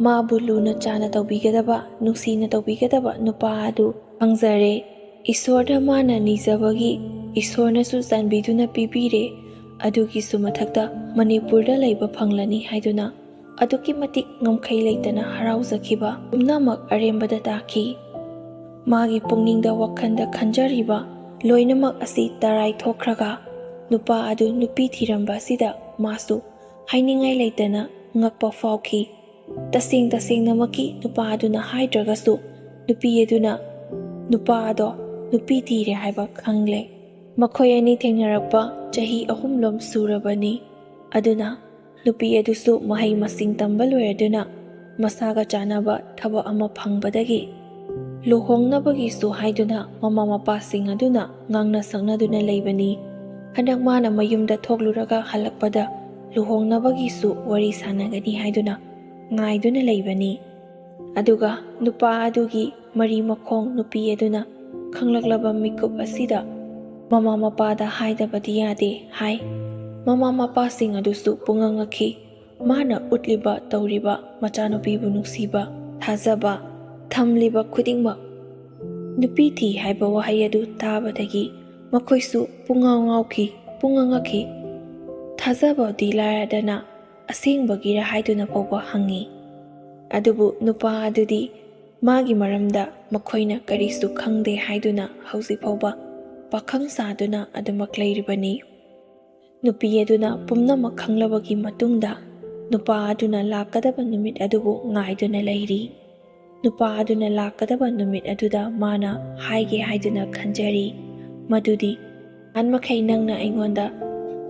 ꯃꯥꯕꯨ ꯂꯨꯅ ꯆꯥꯅ ꯇꯧꯕꯤꯒꯗꯕ, ꯅꯨꯡꯁꯤꯅ ꯇꯧꯕꯤꯒꯗꯕ ꯅꯨꯄꯥ ꯑꯗꯨ ꯐꯪꯖꯔꯦ꯫ ꯏꯁꯣꯔꯗ ꯃꯥꯅ ꯅꯤꯖꯕꯒꯤ ꯏꯁꯣꯔꯅꯁꯨ ꯆꯥꯟꯕꯤꯗꯨꯅ ꯄꯤꯕꯤꯔꯦ꯫ ꯑꯗꯨꯒꯤꯁꯨ ꯃꯊꯛꯇ ꯃꯅꯤꯄꯨꯔꯗ ꯂꯩꯕ ꯐꯪꯂꯅꯤ ꯍꯥꯏꯗꯨꯅ ꯑꯗꯨꯛꯀꯤ ꯃꯇꯤꯛ ꯉꯝꯈꯩ ꯂꯩꯇꯅ ꯍꯔꯥꯎꯖꯈꯤꯕ ꯄꯨꯝꯅꯃꯛ ꯑꯔꯦꯝꯕꯗ ꯇꯥꯈꯤ꯫ ꯃꯥꯒꯤ ꯄꯨꯛꯅꯤꯡꯗ ꯋꯥꯈꯜꯗ ꯈꯟꯖꯔꯤꯕ ꯂꯣꯏꯅꯃꯛ ꯑꯁꯤ ꯇꯔꯥꯏ ꯊꯣꯛꯈ꯭ꯔꯒ ꯅꯨꯄꯥ ꯑꯗꯨ ꯅꯨꯄꯤ ꯊꯤꯔꯝꯕ ꯑꯁꯤꯗ ꯃꯥꯁꯨ ꯍꯥꯏꯅꯤꯡꯉꯥꯏ ꯂꯩꯇꯅ ꯉꯛꯄ ꯐꯥꯎꯈꯤ꯫ ꯇꯁꯦꯡ ꯇꯁꯦꯡꯅꯃꯛꯀꯤ ꯅꯨꯄꯥ ꯑꯗꯨꯅ ꯍꯥꯏꯗ꯭ꯔꯒꯁꯨ ꯅꯨꯄꯤ ꯑꯗꯨꯅ ꯅꯨꯄꯥ ꯑꯗꯣ ꯅꯨꯄꯤ ꯊꯤꯔꯦ ꯍꯥꯏꯕ ꯈꯪꯂꯦ꯫ ꯃꯈꯣꯏ ꯑꯅꯤ ꯊꯦꯡꯅꯔꯛꯄ ꯆꯍꯤ ꯑꯍꯨꯝꯂꯣꯝ ꯁꯨꯔꯕꯅꯤ꯫ ꯑꯗꯨꯅ ꯅꯨꯄꯤ ꯑꯗꯨꯁꯨ ꯃꯍꯩ ꯃꯁꯤꯡ ꯇꯝꯕ ꯂꯣꯏꯔꯗꯨꯅ ꯃꯁꯥꯒ ꯆꯥꯟꯅꯕ ꯊꯕꯛ ꯑꯃ ꯐꯪꯕꯗꯒꯤ ꯂꯨꯍꯣꯡꯅꯕꯒꯤꯁꯨ ꯍꯥꯏꯗꯨꯅ ꯃꯃꯥ ꯃꯄꯥꯁꯤꯡ ꯑꯗꯨꯅ ꯉꯥꯡꯅ ꯁꯛꯅꯗꯨꯅ ꯂꯩꯕꯅꯤ꯫ ꯍꯟꯗꯛ ꯃꯥꯅ ꯃꯌꯨꯝꯗ ꯊꯣꯛꯂꯨꯔꯒ ꯍꯜꯂꯛꯄꯗ ꯂꯨꯍꯣꯡꯅꯕꯒꯤꯁꯨ ꯋꯥꯔꯤ ꯁꯥꯟꯅꯒꯅꯤ ꯍꯥꯏꯗꯨꯅ ꯉꯥꯏꯗꯨꯅ ꯂꯩꯕꯅꯤ꯫ ꯑꯗꯨꯒ ꯅꯨꯄꯥ ꯑꯗꯨꯒꯤ ꯃꯔꯤ ꯃꯈꯣꯡ ꯅꯨꯄꯤ ꯑꯗꯨꯅ ꯈꯪꯂꯛꯂꯕ ꯃꯤꯀꯨꯞ ꯑꯁꯤꯗ ꯃꯃꯥ ꯃꯄꯥꯗ ꯍꯥꯏꯗꯕꯗꯤ ꯌꯥꯗꯦ ꯍꯥꯏ꯫ ꯃꯃꯥ ꯃꯄꯥꯁꯤꯡ ꯑꯗꯨꯁꯨ ꯄꯨꯡꯉꯛ ꯉꯛꯈꯤ꯫ ꯃꯥꯅ ꯎꯠꯂꯤꯕ ꯇꯧꯔꯤꯕ ꯃꯆꯥꯅꯨꯄꯤꯕꯨ ꯅꯨꯡꯁꯤꯕ, ꯊꯥꯖꯕ, ꯊꯝꯂꯤꯕ ꯈꯨꯗꯤꯡꯃꯛ꯫ ꯅꯨꯄꯤ ꯊꯤ ꯍꯥꯏꯕ ꯋꯥꯍꯩ ꯑꯗꯨ ꯇꯥꯕꯗꯒꯤ ꯃꯈꯣꯏꯁꯨ ꯄꯨꯡꯉꯥꯎ ꯉꯥꯎꯈꯤ, ꯄꯨꯡꯉꯛ ꯉꯛꯈꯤ꯫ ꯊꯥꯖꯕꯗꯤ ꯂꯥꯏꯔꯗꯅ ꯑꯁꯦꯡꯕꯒꯤꯔ ꯍꯥꯏꯗꯨꯅ ꯐꯥꯎꯕ ꯍꯪꯉꯤ꯫ ꯑꯗꯨꯕꯨ ꯅꯨꯄꯥ ꯑꯗꯨꯗꯤ ꯃꯥꯒꯤ ꯃꯔꯝꯗ ꯃꯈꯣꯏꯅ ꯀꯔꯤꯁꯨ ꯈꯪꯗꯦ ꯍꯥꯏꯗꯨꯅ ꯍꯧꯖꯤꯛ ꯐꯥꯎꯕ ꯄꯥꯈꯪ ꯁꯥꯗꯨꯅ ꯑꯗꯨꯃꯛ ꯂꯩꯔꯤꯕꯅꯤ꯫ ꯅꯨꯄꯤ ꯑꯗꯨꯅ ꯄꯨꯝꯅꯃꯛ ꯈꯪꯂꯕꯒꯤ ꯃꯇꯨꯡꯗ ꯅꯨꯄꯥ ꯑꯗꯨꯅ ꯂꯥꯛꯀꯗꯕ ꯅꯨꯃꯤꯠ ꯑꯗꯨꯕꯨ ꯉꯥꯏꯗꯨꯅ ꯂꯩꯔꯤ꯫ ꯅꯨꯄꯥ ꯑꯗꯨꯅ ꯂꯥꯛꯀꯗꯕ ꯅꯨꯃꯤꯠ ꯑꯗꯨꯗ ꯃꯥꯅ ꯍꯥꯏꯒꯦ ꯍꯥꯏꯗꯨꯅ ꯈꯟꯖꯔꯤ, ꯃꯗꯨꯗꯤ ꯅꯍꯥꯟ ꯃꯈꯩ ꯅꯪꯅ ꯑꯩꯉꯣꯟꯗ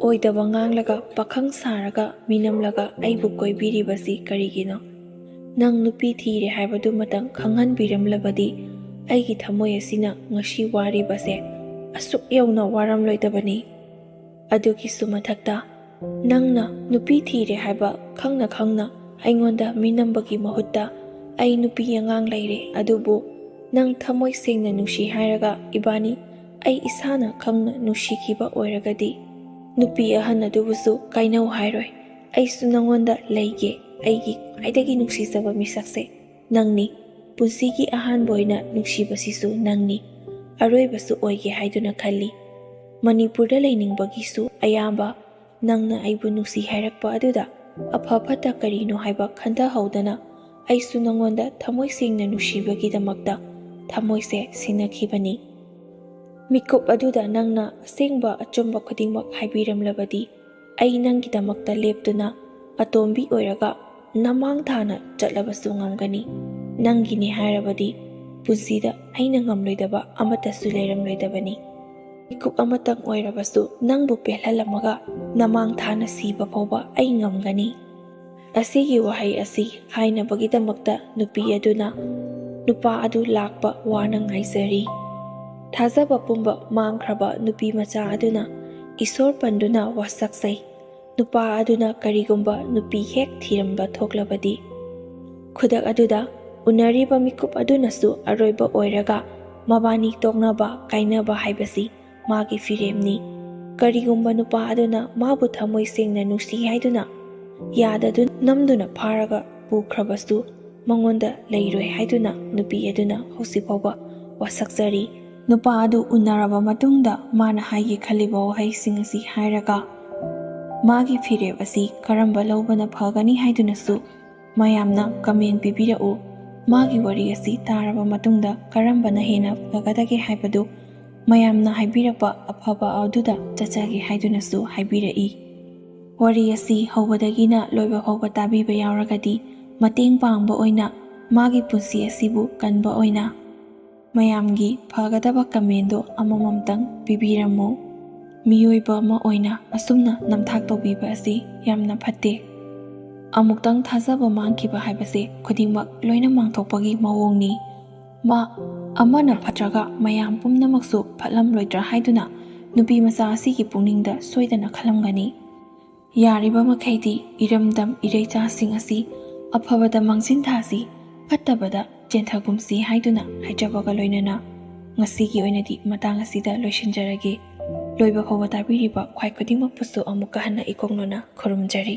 ꯑꯣꯏꯗꯕ ꯉꯥꯡꯂꯒ, ꯄꯥꯈꯪ ꯁꯥꯔꯒ, ꯃꯤꯅꯝꯂꯒ ꯑꯩꯕꯨ ꯀꯣꯏꯕꯤꯔꯤꯕꯁꯤ ꯀꯔꯤꯒꯤꯅꯣ? ꯅꯪ ꯅꯨꯄꯤ ꯊꯤꯔꯦ ꯍꯥꯏꯕꯗꯨꯃꯇꯪ ꯈꯪꯍꯟꯕꯤꯔꯝꯂꯕꯗꯤ ꯑꯩꯒꯤ ꯊꯃꯣꯏ ꯑꯁꯤꯅ ꯉꯁꯤ ꯋꯥꯔꯤꯕꯁꯦ ꯑꯁꯨꯛ ꯌꯧꯅ ꯋꯥꯔꯝꯂꯣꯏꯗꯕꯅꯤ꯫ ꯑꯗꯨꯒꯤꯁꯨ ꯃꯊꯛꯇ, ꯅꯪꯅ ꯅꯨꯄꯤ ꯊꯤꯔꯦ ꯍꯥꯏꯕ ꯈꯪꯅ ꯈꯪꯅ ꯑꯩꯉꯣꯟꯗ ꯃꯤꯅꯝꯕꯒꯤ ꯃꯍꯨꯠꯇ, ꯑꯩ ꯅꯨꯄꯤ ꯑꯉꯥꯡ ꯂꯩꯔꯦ, ꯑꯗꯨꯕꯨ ꯅꯪ ꯊꯃꯣꯏ ꯁꯦꯡꯅ ꯅꯨꯡꯁꯤ ꯍꯥꯏꯔꯒ ꯏꯕꯥꯅꯤ ꯑꯩ ꯏꯁꯥꯅ ꯈꯪꯅ ꯅꯨꯡꯁꯤꯈꯤꯕ ꯑꯣꯏꯔꯒꯗꯤ, ꯅꯨꯄꯤ ꯑꯍꯟ ꯑꯗꯨꯕꯨꯁꯨ ꯀꯥꯏꯅꯧ ꯍꯥꯏꯔꯣꯏ꯫ ꯑꯩꯁꯨ ꯅꯪꯉꯣꯟꯗ ꯂꯩꯒꯦ, ꯑꯩꯒꯤ ꯈ꯭ꯋꯥꯏꯗꯒꯤ ꯅꯨꯡꯁꯤꯖꯕ ꯃꯤꯁꯛꯁꯦ ꯅꯪꯅꯤ꯫ ꯄꯨꯟꯁꯤꯒꯤ ꯑꯍꯥꯟꯕ ꯑꯣꯏꯅ ꯅꯨꯡꯁꯤꯕꯁꯤꯁꯨ ꯅꯪꯅꯤ, ꯑꯔꯣꯏꯕꯁꯨ ꯑꯣꯏꯒꯦ ꯍꯥꯏꯗꯨꯅ ꯈꯜꯂꯤ꯫ ꯃꯅꯤꯄꯨꯔꯗ ꯂꯩꯅꯤꯡꯕꯒꯤꯁꯨ ꯑꯌꯥꯝꯕ ꯅꯪꯅ ꯑꯩꯕꯨ ꯅꯨꯡꯁꯤ ꯍꯥꯏꯔꯛꯄ ꯑꯗꯨꯗ ꯑꯐ ꯐꯠꯇ ꯀꯔꯤꯅꯣ ꯍꯥꯏꯕ ꯈꯟꯊꯍꯧꯗꯅ ꯑꯩꯁꯨ ꯅꯪꯉꯣꯟꯗ ꯊꯃꯣꯏ ꯁꯦꯡꯅ ꯅꯨꯡꯁꯤꯕꯒꯤꯗꯃꯛꯇ ꯊꯃꯣꯏꯁꯦ ꯁꯤꯟꯅꯈꯤꯕꯅꯤ꯫ ꯃꯤꯀꯨꯞ ꯑꯗꯨꯗ ꯅꯪꯅ ꯑꯁꯦꯡꯕ ꯑꯆꯨꯝꯕ ꯈꯨꯗꯤꯡꯃꯛ ꯍꯥꯏꯕꯤꯔꯝꯂꯕꯗꯤ ꯑꯩ ꯅꯪꯒꯤꯗꯃꯛꯇ ꯂꯦꯞꯇꯨꯅ ꯑꯇꯣꯝꯕꯤ ꯑꯣꯏꯔꯒ ꯅꯃꯥꯡ ꯊꯥꯅ ꯆꯠꯂꯕꯁꯨ ꯉꯝꯒꯅꯤ꯫ ꯅꯪꯒꯤꯅꯤ ꯍꯥꯏꯔꯕꯗꯤ ꯄꯨꯟꯁꯤꯗ ꯑꯩꯅ ꯉꯝꯂꯣꯏꯗꯕ ꯑꯃꯠꯇꯁꯨ ꯂꯩꯔꯝꯂꯣꯏꯗꯕꯅꯤ꯫ ꯃꯤꯀꯨꯞ ꯑꯃꯇꯪ ꯑꯣꯏꯔꯕꯁꯨ ꯅꯪꯕꯨ ꯄꯦꯜꯍꯜꯂꯝꯃꯒ ꯅꯃꯥꯡ ꯊꯥꯅ ꯁꯤꯕ ꯐꯥꯎꯕ ꯑꯩ ꯉꯝꯒꯅꯤ꯫ ꯑꯁꯤꯒꯤ ꯋꯥꯍꯩ ꯑꯁꯤ ꯍꯥꯏꯅꯕꯒꯤꯗꯃꯛꯇ ꯅꯨꯄꯤ ꯑꯗꯨꯅ ꯅꯨꯄꯥ ꯑꯗꯨ ꯂꯥꯛꯄ ꯋꯥꯅ ꯉꯥꯏꯖꯔꯤ꯫ ꯊꯥꯖꯕ ꯄꯨꯝꯕ ꯃꯥꯡꯈ꯭ꯔꯕ ꯅꯨꯄꯤ ꯃꯆꯥ ꯑꯗꯨꯅ ꯏꯁꯣꯔ ꯄꯟꯗꯨꯅ ꯋꯥꯁꯛꯆꯩ꯫ ꯅꯨꯄꯥ ꯑꯗꯨꯅ ꯀꯔꯤꯒꯨꯝꯕ ꯅꯨꯄꯤ ꯍꯦꯛ ꯊꯤꯔꯝꯕ ꯊꯣꯛꯂꯕꯗꯤ, ꯈꯨꯗꯛ ꯑꯗꯨꯗ ꯎꯅꯔꯤꯕ ꯃꯤꯀꯨꯞ ꯑꯗꯨꯅꯁꯨ ꯑꯔꯣꯏꯕ ꯑꯣꯏꯔꯒ ꯃꯕꯥꯅꯤ ꯇꯣꯛꯅꯕ, ꯀꯥꯏꯅꯕ ꯍꯥꯏꯕꯁꯤ ꯃꯥꯒꯤ ꯐꯤꯔꯦꯞꯅꯤ꯫ ꯀꯔꯤꯒꯨꯝꯕ ꯅꯨꯄꯥ ꯑꯗꯨꯅ ꯃꯥꯕꯨ ꯊꯃꯣꯏ ꯁꯦꯡꯅ ꯅꯨꯡꯁꯤ ꯍꯥꯏꯗꯨꯅ ꯌꯥꯗꯗꯨꯅ ꯅꯝꯗꯨꯅ ꯐꯥꯔꯒ ꯄꯨꯈ꯭ꯔꯕꯁꯨ, ꯃꯉꯣꯟꯗ ꯂꯩꯔꯣꯏ ꯍꯥꯏꯗꯨꯅ ꯅꯨꯄꯤ ꯑꯗꯨꯅ ꯍꯧꯖꯤꯛ ꯐꯥꯎꯕ ꯋꯥꯁꯛꯆꯔꯤ꯫ ꯅꯨꯄꯥ ꯑꯗꯨ ꯎꯅꯔꯕ ꯃꯇꯨꯡꯗ ꯃꯥꯅ ꯍꯥꯏꯒꯦ ꯈꯜꯂꯤꯕ ꯋꯥꯍꯩꯁꯤꯡ ꯑꯁꯤ ꯍꯥꯏꯔꯒ ꯃꯥꯒꯤ ꯐꯤꯔꯦꯞ ꯑꯁꯤ ꯀꯔꯝꯕ ꯂꯧꯕꯅ ꯐꯒꯅꯤ ꯍꯥꯏꯗꯨꯅꯁꯨ ꯃꯌꯥꯝꯅ ꯀꯃꯦꯟ ꯄꯤꯕꯤꯔꯛꯎ꯫ ꯃꯥꯒꯤ ꯋꯥꯔꯤ ꯑꯁꯤ ꯇꯥꯔꯕ ꯃꯇꯨꯡꯗ ꯀꯔꯝꯕꯅ ꯍꯦꯟꯅ ꯐꯒꯗꯒꯦ ꯍꯥꯏꯕꯗꯨ ꯃꯌꯥꯝꯅ ꯍꯥꯏꯕꯤꯔꯛꯄ ꯑꯐꯕ ꯑꯗꯨꯗ ꯆꯠꯆꯒꯦ ꯍꯥꯏꯗꯨꯅꯁꯨ ꯍꯥꯏꯕꯤꯔꯛꯏ꯫ ꯋꯥꯔꯤ ꯑꯁꯤ ꯍꯧꯕꯗꯒꯤꯅ ꯂꯣꯏꯕ ꯐꯥꯎꯕ ꯇꯥꯕꯤꯕ ꯌꯥꯎꯔꯒꯗꯤ ꯃꯇꯦꯡ ꯄꯥꯡꯕ ꯑꯣꯏꯅ ꯃꯥꯒꯤ ꯄꯨꯟꯁꯤ ꯑꯁꯤꯕꯨ ꯀꯟꯕ ꯑꯣꯏꯅ ꯃꯌꯥꯝꯒꯤ ꯐꯒꯗꯕ ꯀꯃꯦꯟꯗꯣ ꯑꯃꯃꯝꯇꯪ ꯄꯤꯕꯤꯔꯝꯃꯨ꯫ ꯃꯤꯑꯣꯏꯕ ꯑꯃ ꯑꯣꯏꯅ ꯑꯁꯨꯝꯅ ꯅꯝꯊꯥꯛ ꯇꯧꯕꯤꯕ ꯑꯁꯤ ꯌꯥꯝꯅ ꯐꯠꯇꯦ꯫ ꯑꯃꯨꯛꯇꯪ ꯊꯥꯖꯕ ꯃꯥꯡꯈꯤꯕ ꯍꯥꯏꯕꯁꯦ ꯈꯨꯗꯤꯡꯃꯛ ꯂꯣꯏꯅ ꯃꯥꯡꯊꯣꯛꯄꯒꯤ ꯃꯑꯣꯡꯅꯤ꯫ ꯃꯥ ꯑꯃꯅ ꯐꯠꯇ꯭ꯔꯒ ꯃꯌꯥꯝ ꯄꯨꯝꯅꯃꯛꯁꯨ ꯐꯠꯂꯝꯂꯣꯏꯗ꯭ꯔꯥ ꯍꯥꯏꯗꯨꯅ ꯅꯨꯄꯤ ꯃꯆꯥ ꯑꯁꯤꯒꯤ ꯄꯨꯛꯅꯤꯡꯗ ꯁꯣꯏꯗꯅ ꯈꯜꯂꯝꯒꯅꯤ꯫ ꯌꯥꯔꯤꯕ ꯃꯈꯩꯗꯤ ꯏꯔꯝꯗꯝ ꯏꯔꯩꯆꯥꯁꯤꯡ ꯑꯁꯤ ꯑꯐꯕꯗ ꯃꯥꯡꯁꯤꯟ ꯊꯥꯁꯤ, ꯐꯠꯇꯕꯗ ꯆꯦꯟꯊꯒꯨꯝꯁꯤ ꯍꯥꯏꯗꯨꯅ ꯍꯥꯏꯖꯕꯒ ꯂꯣꯏꯅꯅ ꯉꯁꯤꯒꯤ ꯑꯣꯏꯅꯗꯤ ꯃꯇꯥꯡ ꯑꯁꯤꯗ ꯂꯣꯏꯁꯤꯟꯖꯔꯒꯦ꯫ ꯂꯣꯏꯕ ꯐꯥꯎꯕ ꯇꯥꯕꯤꯔꯤꯕ ꯈ꯭ꯋꯥꯏ ꯈꯨꯗꯤꯡꯃꯛꯄꯨꯁꯨ ꯑꯃꯨꯛꯀ ꯍꯟꯅ ꯏꯀꯣꯛꯅꯅ ꯈꯨꯔꯨꯝꯖꯔꯤ꯫